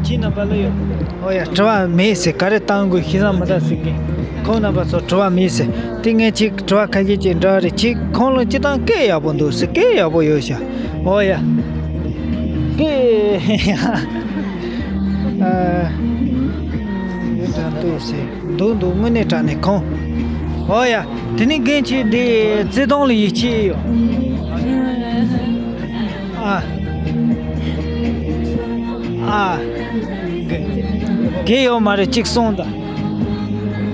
ཁྱེད་རྣམ་པ་ལ་ཡོད། ཨོ་ཡ། དྲི་བ་མེད་ཟེར། ག་རེ་བཏང་དགོས་ཤེས་ས་མི་འདུག་ཟེར་གི། ཁོང་རྣམ་པ་ཚོ་དྲི་བ་མེད་ཟེར། དེ་ངས་ཅིག་དྲི་བ་ཁ་ཤས་ཅིག་འདྲི་བ་རེད། ཁྱེད་ཁོང་ལ་སྤྱིར་བཏང་སྐད་ཡག་པོ་འདུག་ཟེར། སྐད་ཡག་པོ་ཡོད་ཤག་ཨོ་ཡ། སྐད་ཡག་ཨ། ཡོད་དྲན་འདུག་ཟེར། འདུག་འདུག་དངོས་གནས་དྲང་གནས་ཁོང་། ཨོ་ཡ། དེ་ནི་རྒན་ཁྱེད་འདི་བརྩེ་དུང་ལ་ཡིད་ཆེས་ཡོད། ཨ། ཨ། དགེ་ཡོད་མ་རེད། གཅིག་གསུངས་དང་།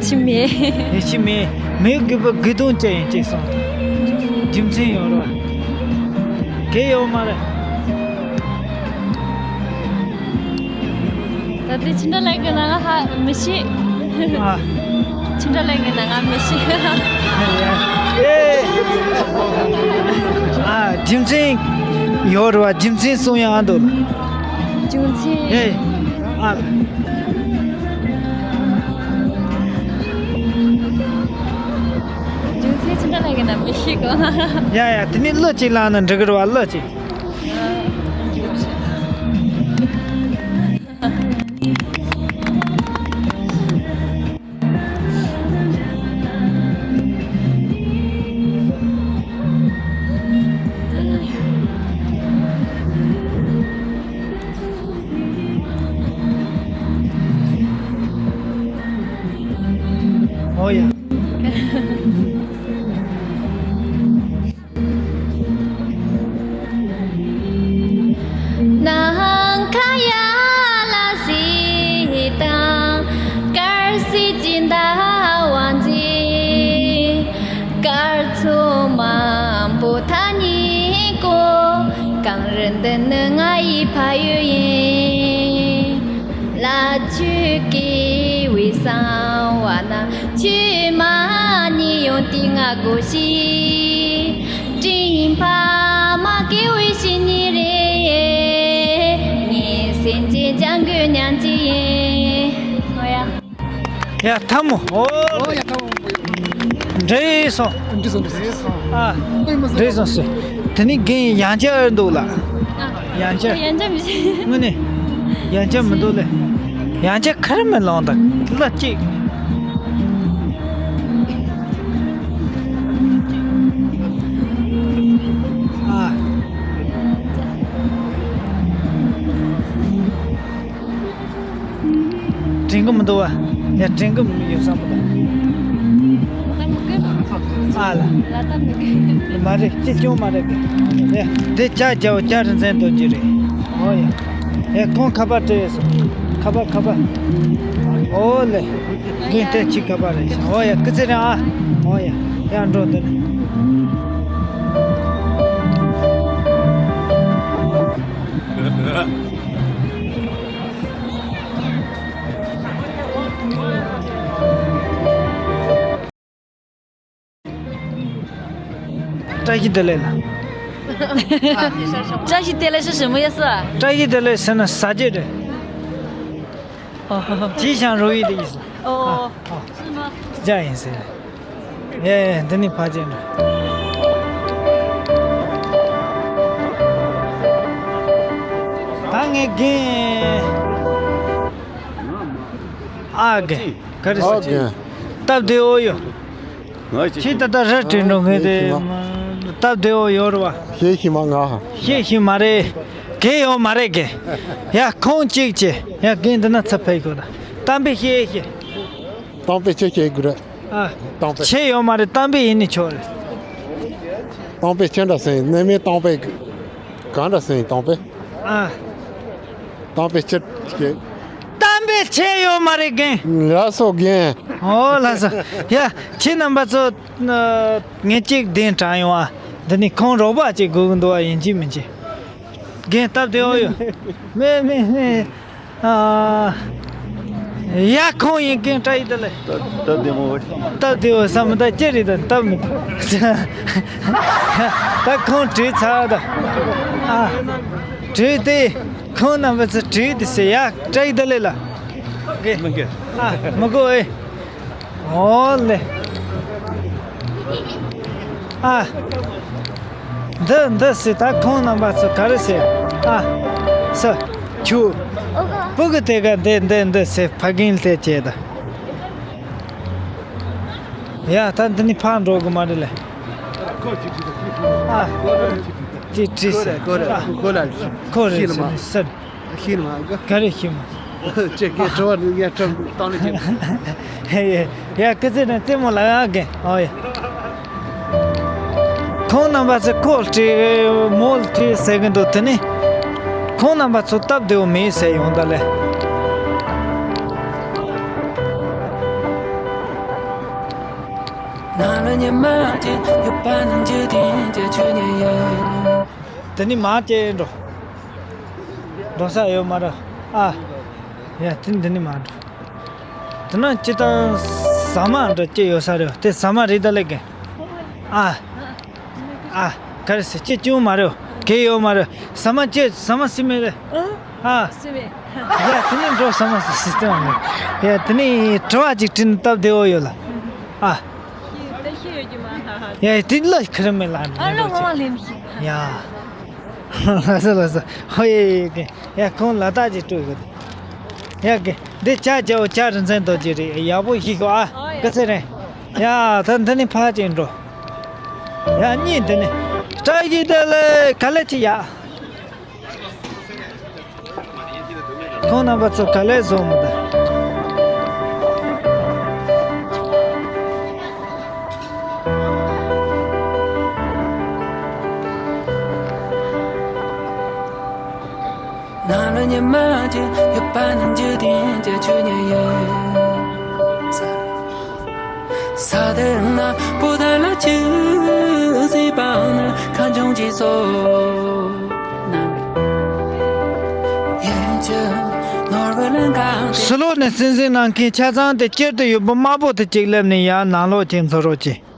ཅི་མེད། ཡེ་ཅི་མེད། མེད་དགོས་པ་དགེ་དོན་ཅི་ཡིན་གཅིག་གསུངས་དང་། རྒྱུ་མཚན་ཡོད་རེད་བ། དགེ་ཡོད་མ་རེད། ད་ལྟའི་ཕྱི་འདྲ་ལས་ཀྱི་ནང་ང་ཧ་མི་ཤེས། ཨ། ཕྱི་འདྲ་ལས་ཀྱི་ནང་ང་མི་ཤེས། ཨེ། ཨ། རྒྱུ་མཚན་ཡོད་རེད་བ། རྒྱུ་མཚན་གསུང་ཡག་འདུག་རྒྱུ་མཚན། ཨེ། ཨ། རྒྱུ་མཚན་ཕྱི་འདྲ་ལས་ཀྱི་ནང་མི་ཤེས་གོ། ཡ་ཡ། དེ་ནས་གླུ་གཅིག་བླངས་ན་འགྲིག་གི་རེད་བ། གླུ་གཅིག་ཨོ་ཡ། ནམ་མཁའ་ཡར་ལ་གཟིགས་དང་། དཀར་གསལ་གྱི་ཟླ་བ་མཛེས། སྐར་ཚོགས་མང་པོ་མཐའ་སྙེག་གོ། གངས་རི་འདི་ནི་ང་ཡི་ཕ་ཡུལ་ཡིན། ལ་ཆུ་སྐྱེ་བའི་གསང་བ་ན། ཆུ་མ་ཉེ་ཡོང་དུས་ང་དགོད་ཤིག་སྤྲིན་ཕ་མ་སྐྱེ་བའི་ཕྱི་ཉིན་རེ། ངའི་སེམས་ཀྱི་ལྗང་གུ་ཉམས་ཀྱི་ཡིན། ཨོ་ཡ། ཡ་ཐལ་མོ། ཨོ། ཨོ་ཡ་ཐལ་མོ། འགྲིག་སོང་། འགྲིག་སོང་། འགྲིག་སོང་། ཨ། འགྲིག་སོང་ཟེར། དེ་ནི་རྒན་ཡང་བསྐྱར་འདུག་ལ། ཡང་བསྐྱར། ཡང་བསྐྱར་མི་བྱེད། དངོས་གནས། ཡང་བསྐྱར་མི་འདུག་ལེ། ཡང་བསྐྱར་ཁ་ར་མི་ལོང་དང་གླུ་གཅིག་ཨ། དྲན་གི་མི་འདུག་བ། ཡ་དྲན་གི་ཡོད་བསམ་པ་དང་། ཨ་ལ། ལ་ད་མི་དགོས། མ་རེད། ཅི་ཅུང་མ་རེད་གི། ཡ་དེ་ཇ་རྒྱལ་པོ་ཇ་རིན་ཆེན་རྡོ་རྗེ་རེད། ཨོ་ཡ། ཡ་ཁོང་ཁ་པར་སྤྲད་ཡོད་སོང་། ཁ་པར་ཁ་པར། ཨོ་ལེ། རྒན་དེ་ཅི་ཁ་པར་རེད་ཤག་ཨོ་ཡ་སྐུ་ཚེ་རིང་ཨ། ཨོ་ཡ། ཡ་འགྲོ་འདི་ནས། བཀྲ་ཤིས་བདེ་ལེགས་ལ། བཀྲ་ཤིས་བདེ་ལེགས་ཟེར་ཞིམ་མོ་ཡོད་ས། བཀྲ་ཤིས་བདེ་ལེགས་ཟེར་ན་ཟ་རྒྱུ་རེད། ཅི་ཞང་རོ་ཡི་དེ་ཡིན་ས། ཨོ། ཨོ། ཇ་ཡིན་ཟེར། ཡེ་ཡེ་འདི་ནི་ཕ་ཅན་རེད། ད་ངས་རྒན། ཨ་རྒན། ག་རེ་ཟེར། ཨ་རྒན། སྟབས་བདེ་བོ་ཡོད། ཁྱེད་ད་ལྟ་ར་སྤྲད་འགྲོ་ངས་དེ། སྟབས་བདེ་བོ་ཡོད་རེད་བ། ཤེས་ཤེས་མ་ང་། ཤེས་ཤེས་མ་རེད། གལ་ཡོད་མ་རེད་གལ། ཡ་ཁོང་གཅིག་བྱས། ཡ་རྒན་འདི་ན་ཚ་ཕེབས་དགོས་ད། གཏམ་དཔེ་བཤད་ཤེས། གཏམ་དཔེ་ཆེ་བཤད་དགོས་རེད། ཨ། གཏམ་དཔེ། ཆེ་ཡོད་མ་རེད། གཏམ་དཔེ་ཡིན་ནི་ཆོག་རེད། གཏམ་དཔེ་ཅི་འདྲ་ཟེར་ཡིན། གནས་མེད་གཏམ་དཔེ། གང་འདྲ་ཟེར་ཡིན་གཏམ་དཔེ། ཨ། གཏམ་དཔེ་ཆེ་བཤད། གཏམ་དཔེ་ཆེ་ཡོད་མ་རེད་རྒན། ལགས་སོ་རྒན། ཨོ་ལགས་སོ། ཡ་ཁྱེད་རྣམ་པ་ཚོ། ངས་གཅིག་གདན་དྲངས་ཡོང་ཨ། འདི་ནི་ཁོང་རོགས་པ་ཅིག་དགོས་ཀྱི་འདུག་ཨ། ཡིན་གཅིག་མིན་གཅིག་རྒན་སྟབས་བདེ་བོ་ཡོད། མེད་མེད་མེད། ཨ། ཡ་ཁོང་ཡིན་རྒན་བཀྲ་ཤིས་བདེ་ལེགས། སྟབས་སྟབས་བདེ་མོ། སྟབས་བདེ་བོ་བསམ་མི་ད་ཅི་རེད་ད་སྟབས་མི། ད་ཁོང་བྲོས་ཚར་ད། ཨ། བྲོས་ཏེ། ཁོང་རྣམ་པ་ཚོ་བྲོས་ཏེ་ཟེར་ཡ་བཀྲ་ཤིས་བདེ་ལེགས་ལ། རྒན། མི་དགོས། ཨ་མི་དགོས་ཨེ། ཨོ་ལེ། ཨ། འདི་འདི་ཟེར་ད་ཁོང་རྣམ་པ་ཚོ་ག་རེ་ཟེར། ཨ། ས། ཆུ། སྤུ་གུ་དེ་ག་འདི་འདི་འདི་ཟེར་ཕ་རྒན་དེ་བྱས་ད། ཡ་ད་འདི་ནི་ཕར་འགྲོ་གི་མ་རེད་ལེ། ཨ། ཅི་བྲིས་ཟེར། ཨ། ཁོ་རེད་ཟེར་ནི་ཟེར། ཤེས་ནི་མ་གི། ག་རེ་ཤེས་མ། ཁྱེད་ཀྱི་དྲི་བ་ནི་ངས་དྲང་དྲང་ནས་བྱེད། ཡ་སྐུ་ཚེ་ནས་རྩེད་མོ་ལ་ཡག་གི། ཨོ་ཡ། ཁོང་རྣམ་པ་ཚོས་ཁོ་བྲིས་མོ་བྲིས་ཟེར་གི་འདུག་དེ་ནི། ཁོང་རྣམ་པ་ཚོ་སྟབས་བདེ་བོ་མེད་ཟེར་ཡོང་ད་ལེ། དེ་ནི་མར་སྐྱེལ་འགྲོ། འགྲོ་ས་ཡོད་མ་རེད། ཨ། ཡ་དེ་འདི་ནི་མར་འགྲོ། དེ་ན་སྤྱིར་བཏང་ཟ་མ་འདྲ་སྐྱེ་ཡོད་ས་རེད། དེ་ཟ་མ་རེད་ད་ལེ་གན། ཨ། ཨ། ག་རེ་ཟེར་སྐྱེ་བཅུག་མ་རེད། གལ་ཡོད་མ་རེད། ཟ་མ་སྐྱེ་ཟ་མ་སི་མེ་རེད། ཨ། སི་མེ། ཡ་དེ་ནི་འགྲོ་ཟ་མ་སི་སི་སྟེ་མ་མེད། ཡ་དེ་ནི་དྲི་བ་ཅིག་དྲིས་ན་སྟབས་བདེ་བོ་ཡོད་ལ། ཨ། ད་ཤི་ཡོད་ཀྱི་མ་ཧ་ཧ། ཡ་དེ་ལ་ཁ་ར་མེ་ལ་ཨ་ལ་ཧོ་ལེམ་ཤི། ཡ། ལ་ས་ལ་ས། ཧོ་ཡེ་ཡེ་གི། ཡ་ཁོང་ལ་དྭགས་ཀྱི་སྤྲོད་གི། ཡ་གི། འདི་ཅ་རྒྱལ་པོ་ཅ་རིན་ཆེན་རྡོ་རྗེ་རེད། ཡག་པོ་ཞིག་ཤོག་ཨ། ཨོ་ཡ། ག་ཚད་རེད། ཡ་ད་འདི་ནི་ཕར་ཅིག་འགྲོ། ཡ་གཉིས་འདི་ནི། བཀྲ་ཤིས་བདེ་ལེགས། ག་ལེ་ཅི་ཡ། ཁོང་རྣམ་པ་ཚོ་ག་ལེ་བཟོ་མི་འདུག་ཕྱི་ལོགས་ནས་གསན་གཟིགས་གནང་མཁན་ཆ་ཚང་དེ་སྤྱིར་དུ་ཡོད་པ་དམར་པོ་དེ་གཅིག་སླེབས་ནས་ཡར་ནང་ལོགས་ཅིག་འཛུལ་རོགས་གྱིས།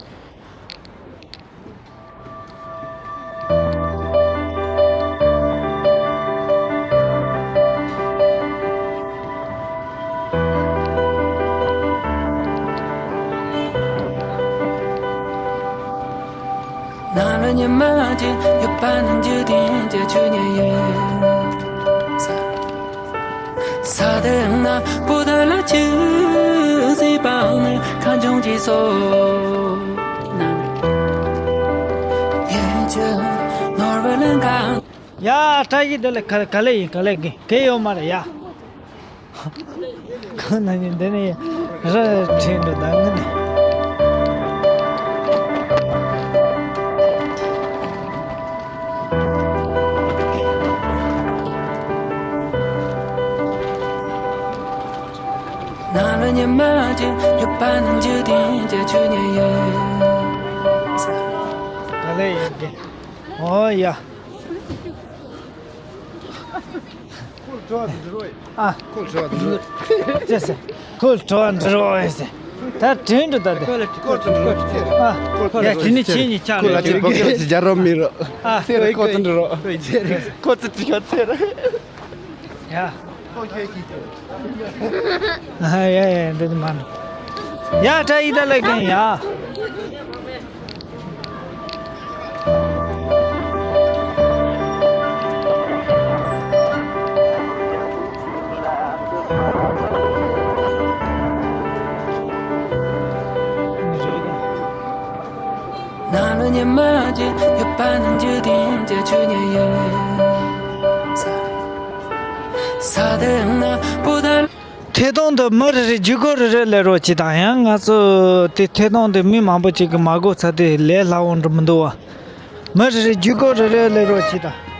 ཡ་བཀྲ་ཤིས་བདེ་ལེགས། ག་ག་ལེ་ཡིན། ག་ལེ་གི་གེ་ཡོད་མ་རེད་ཡ། ཁོང་རྣམ་གཉིས་འདི་ནས་ར་ཁྲིད་འགྲོ་ད་ངི་ནས། ག་ལེ་ཡིན་གི། ཨོ་ཡ། ཨ། ཅེས་སེ། ཁོ་ལ་དྲི་བ་འདྲི་རོགས་ཟེར། ད་དྲན་འགྲོ་ད་དེ། ཨ། ཡ་དེ་ནི་ཁྱེད་གཉིས་ཆགས་ཁོ་ལ་ཅི་བོ་ཁྱེད་རྒྱ་རོ་མི་རོ། ཨ། ཚེ་རེ་ཁོ་ཚོ་འདྲི་རོགས། ཁོ་ཚོ་དྲི་བ་ཚེ་རེ། ཡ། ཨ་ཡ་ཡ་འདི་ནི་མ་ནི། ཡ་བཀྲ་ཤིས་བདེ་ལེགས་ཡ། ཐད་གཏོང་དུ་མི་རེ་རེ་བརྒྱུད་སྐུར་རེ་རེ་སླེབས་རོགས་གྱིས་དང་། ཡང་ང་ཚོ་དེ་ཐད་གཏོང་དུ་མི་མང་པོ་ཅིག་གིས་མ་གོ་ཚར་དུས་ལས་སླ་བོ་འགྲོ་མི་འདུག་བ། མི་རེ་རེ་བརྒྱུད་སྐུར་རེ་རེ་སླེབས་རོགས་གྱིས་དང་།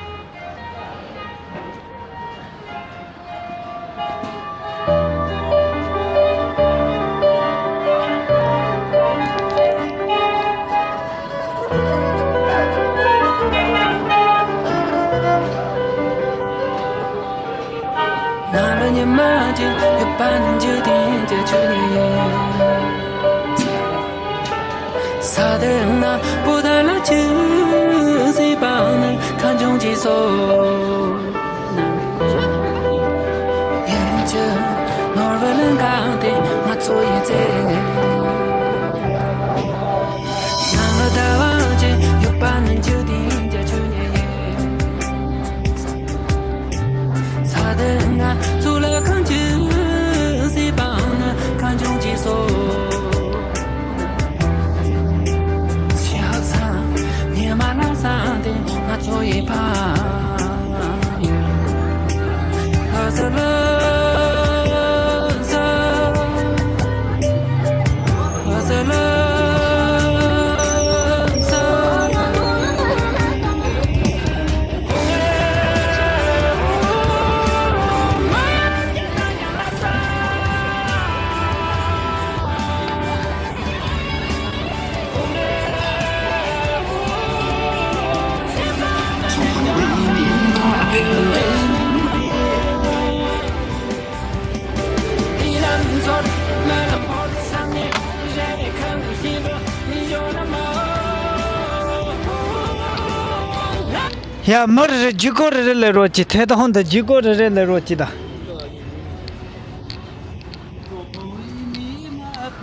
ཡ། མི་རེ་རེ་ལྗིད་ཁོག་རེ་རེ་ལས་རོགས་གྱིས། ཐད་གཏོང་དུ་ལྗིད་ཁོག་རེ་རེ་ལས་རོགས་གྱིས་ད།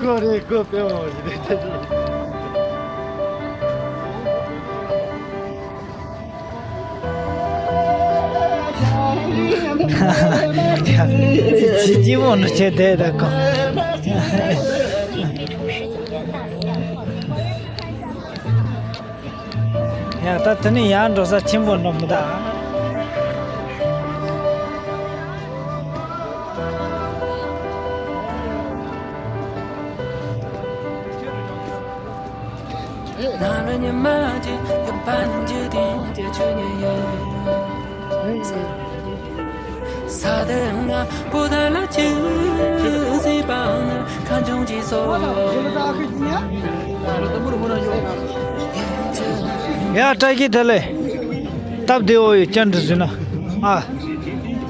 ཀོ་རེ་ཀོ་པེ་འོ་ཞིག་རེད། ཅི་ཅི་མོ་ནུ་ཆེ་དེ་ད་ཀོ། ཡ། ད་དེ་ནས་ཡར་འགྲོ་ས་ཆེན་པོ་འགྲོ་མི་ད། ཡ། བཀྲ་ཤིས་བདེ་ལེགས། སྟབས་བདེ་བོ་ཡོད། བཅར་འདྲི་ཞུས་ན། ཨ།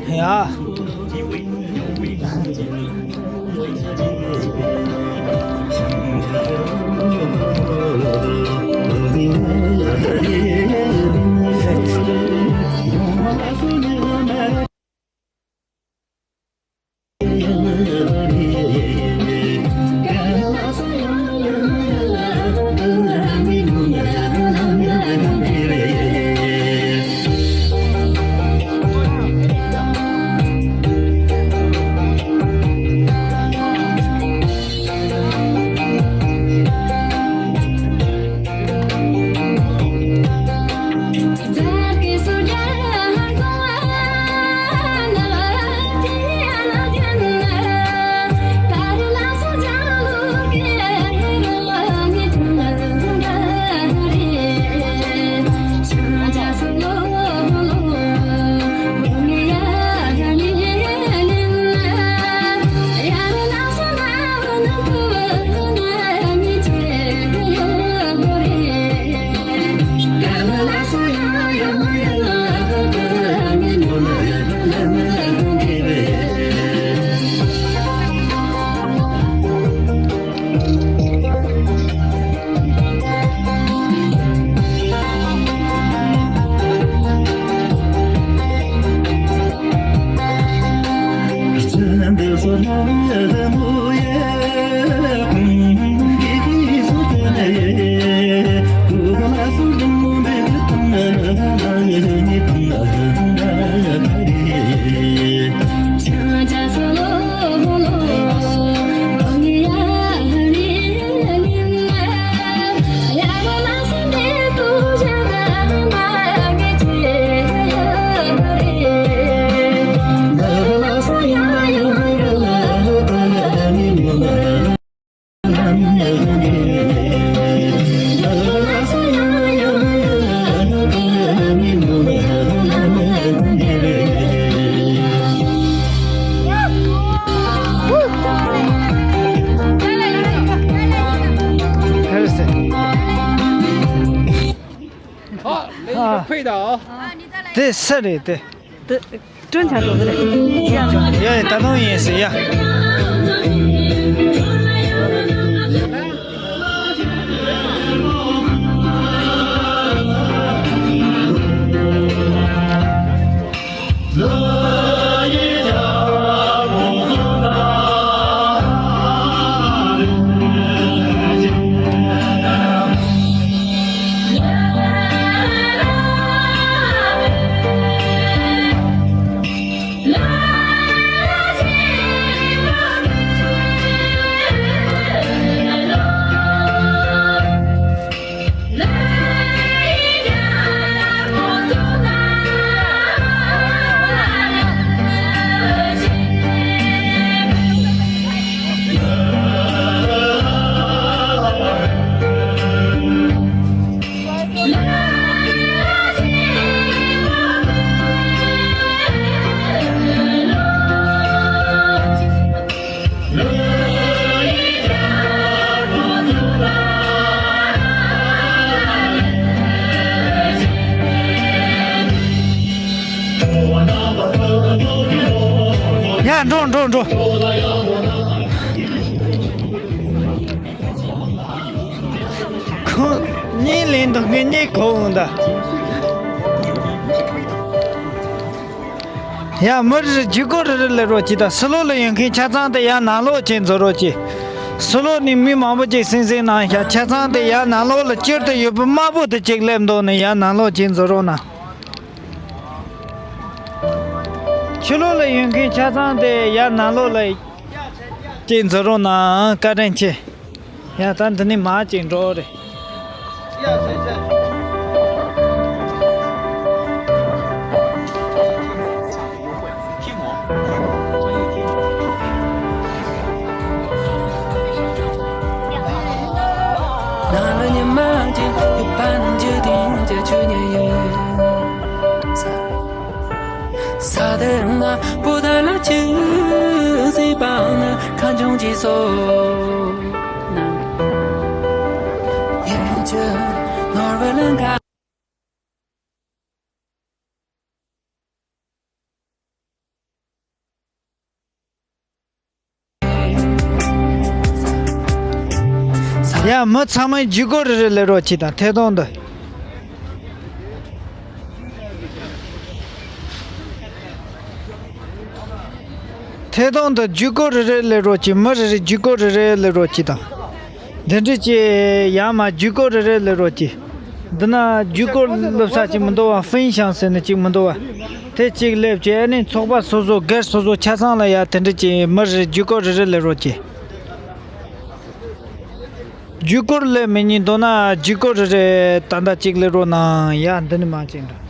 ཡ། ཨ། ལས་ཡིན་ཕུད་དང་། དེ་སུ་རེད་དེ། དེ་སྤྲོད་བྱ་དགོས་རེད། ཡ་ཡ། ད་དུང་ཡིན་ཟེར་ཡ། ཡ། འགྲོ་འགྲོ་འགྲོ། ཁོང་གཉིད་ལེན་འདུག་ངས་གཉིད་ཁུག་འོང་ད། ཡ། མི་རེ་རེ་བརྒྱུད་སྐུར་རེ་རེ་སླེབས་རོགས་གྱིས་དང་། ཕྱི་ལོགས་ལ་ཡོད་མཁན་ཆ་ཚང་དེ་ཡར་ནང་ལོགས་ཅིག་འཛུལ་རོགས་གྱིས། ཕྱི་ལོགས་ནས་མི་མང་པོ་ཅིག་སིང་སིང་གནང་ཤག་ཆ་ཚང་དེ་ཡར་ནང་ལོགས་ལ་སྤྱིར་དུ་ཡོད་པའི་དམར་པོ་དེ་ཅིག་སླེབས་འདུག་ནས་ཡར་ནང་ལོགས་ཅིག་འཛུལ་རོགས་གནང་། ཕྱི་ལོགས་ལ་ཡོད་མཁན་ཆ་ཚང་དེ་ཡར་ནང་ལོགས་ལ་ཅིག་འཛུལ་རོགས་གནང་། བཀའ་དྲིན་ཆེ། ཡ། ད་འདི་ནས་མར་ཅིག་འགྲོ་རེད། ཡ། མི་ཚང་མས་བརྒྱུད་སྐུར་རེ་རེ་སླེབས་རོགས་གྱིས་དང་། ཐད་གཏོང་འདི། ཐད་གཏོང་འདི་བརྒྱུད་སྐུར་རེ་རེ་སླེབས་རོགས་གྱིས། མི་རེ་རེ་བརྒྱུད་སྐུར་རེ་རེ་སླེབས་རོགས་གྱིས་དང་། འདི་འདྲ་ཅིག་ཡར་མར་བརྒྱུད་སྐུར་རེ་རེ་སླེབས་རོགས་གྱིས། འདི་ན་བརྒྱུད་སྐུར་སླེབས་ས་ཅིག་མི་འདུག་བ། ཧྥིན་ཤང་ཟེར་ནི་ཅིག་མི་འདུག་བ། དེ་ཅིག་སླེབས་ཀྱི། ཨ་ནི་ཚོགས་པ་སོ་སོ་སྒེར་སོ་སོ་ཆ་ཚང་ལ་ཡ་དེ་འདྲ་ཅིག་མི་རེ་རེ་བརྒྱུད་སྐུར་རེ་རེ་སླེབས་རོགས་གྱིས། བརྒྱུད་སྐུར་སླེབས་མི་ཉན་འདུག་ན་བརྒྱུད་སྐུར་རེ་རེ་ད་ལྟ་ཅིག་སླེབས་རོགས་གནང་། ཡ། འདི་ནས་མར་ཅིག་འགྲོ།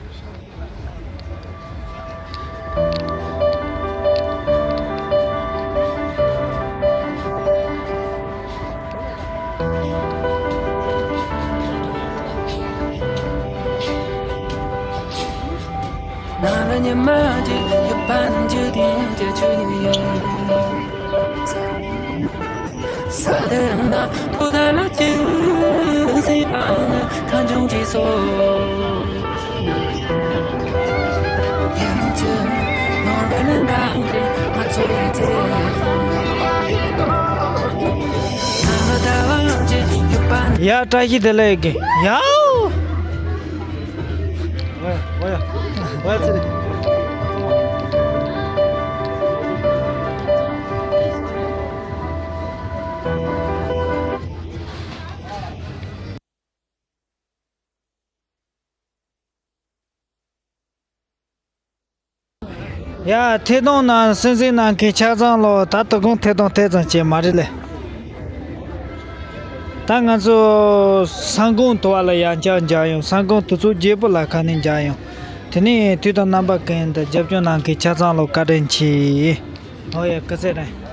ཡ། བཀྲ་ཤིས་བདེ་ལེགས་ཀྱི། ཡའོ། ཡ། ཐད་གཏོང་ནང་སིང་སིང་གནང་མཁན་ཆ་ཚང་ལོ། ད་དོ་དགོང་ཐད་གཏོང་དེ་ཙམ་བྱས་མ་རེད་ལེ། ད་ང་ཚོ་ས་འགུང་དུ་བ་ལ་ཡང་བསྐྱར་མཇལ་ཡོང་། ས་འགུང་དུས་ཚོད་བརྒྱད་པོ་ལ་ཁ་ནས་མཇལ་ཡོང་། དེ་ནས་དུས་དང་རྣམ་པ་ཀུན་ཏུ་རྒྱབ་སྐྱོར་གནང་མཁན་ཆ་ཚང་ལོ་བཀའ་དྲིན་ཆེ། ཨོ་ཡ། སྐུ་ཚེ་རིང་།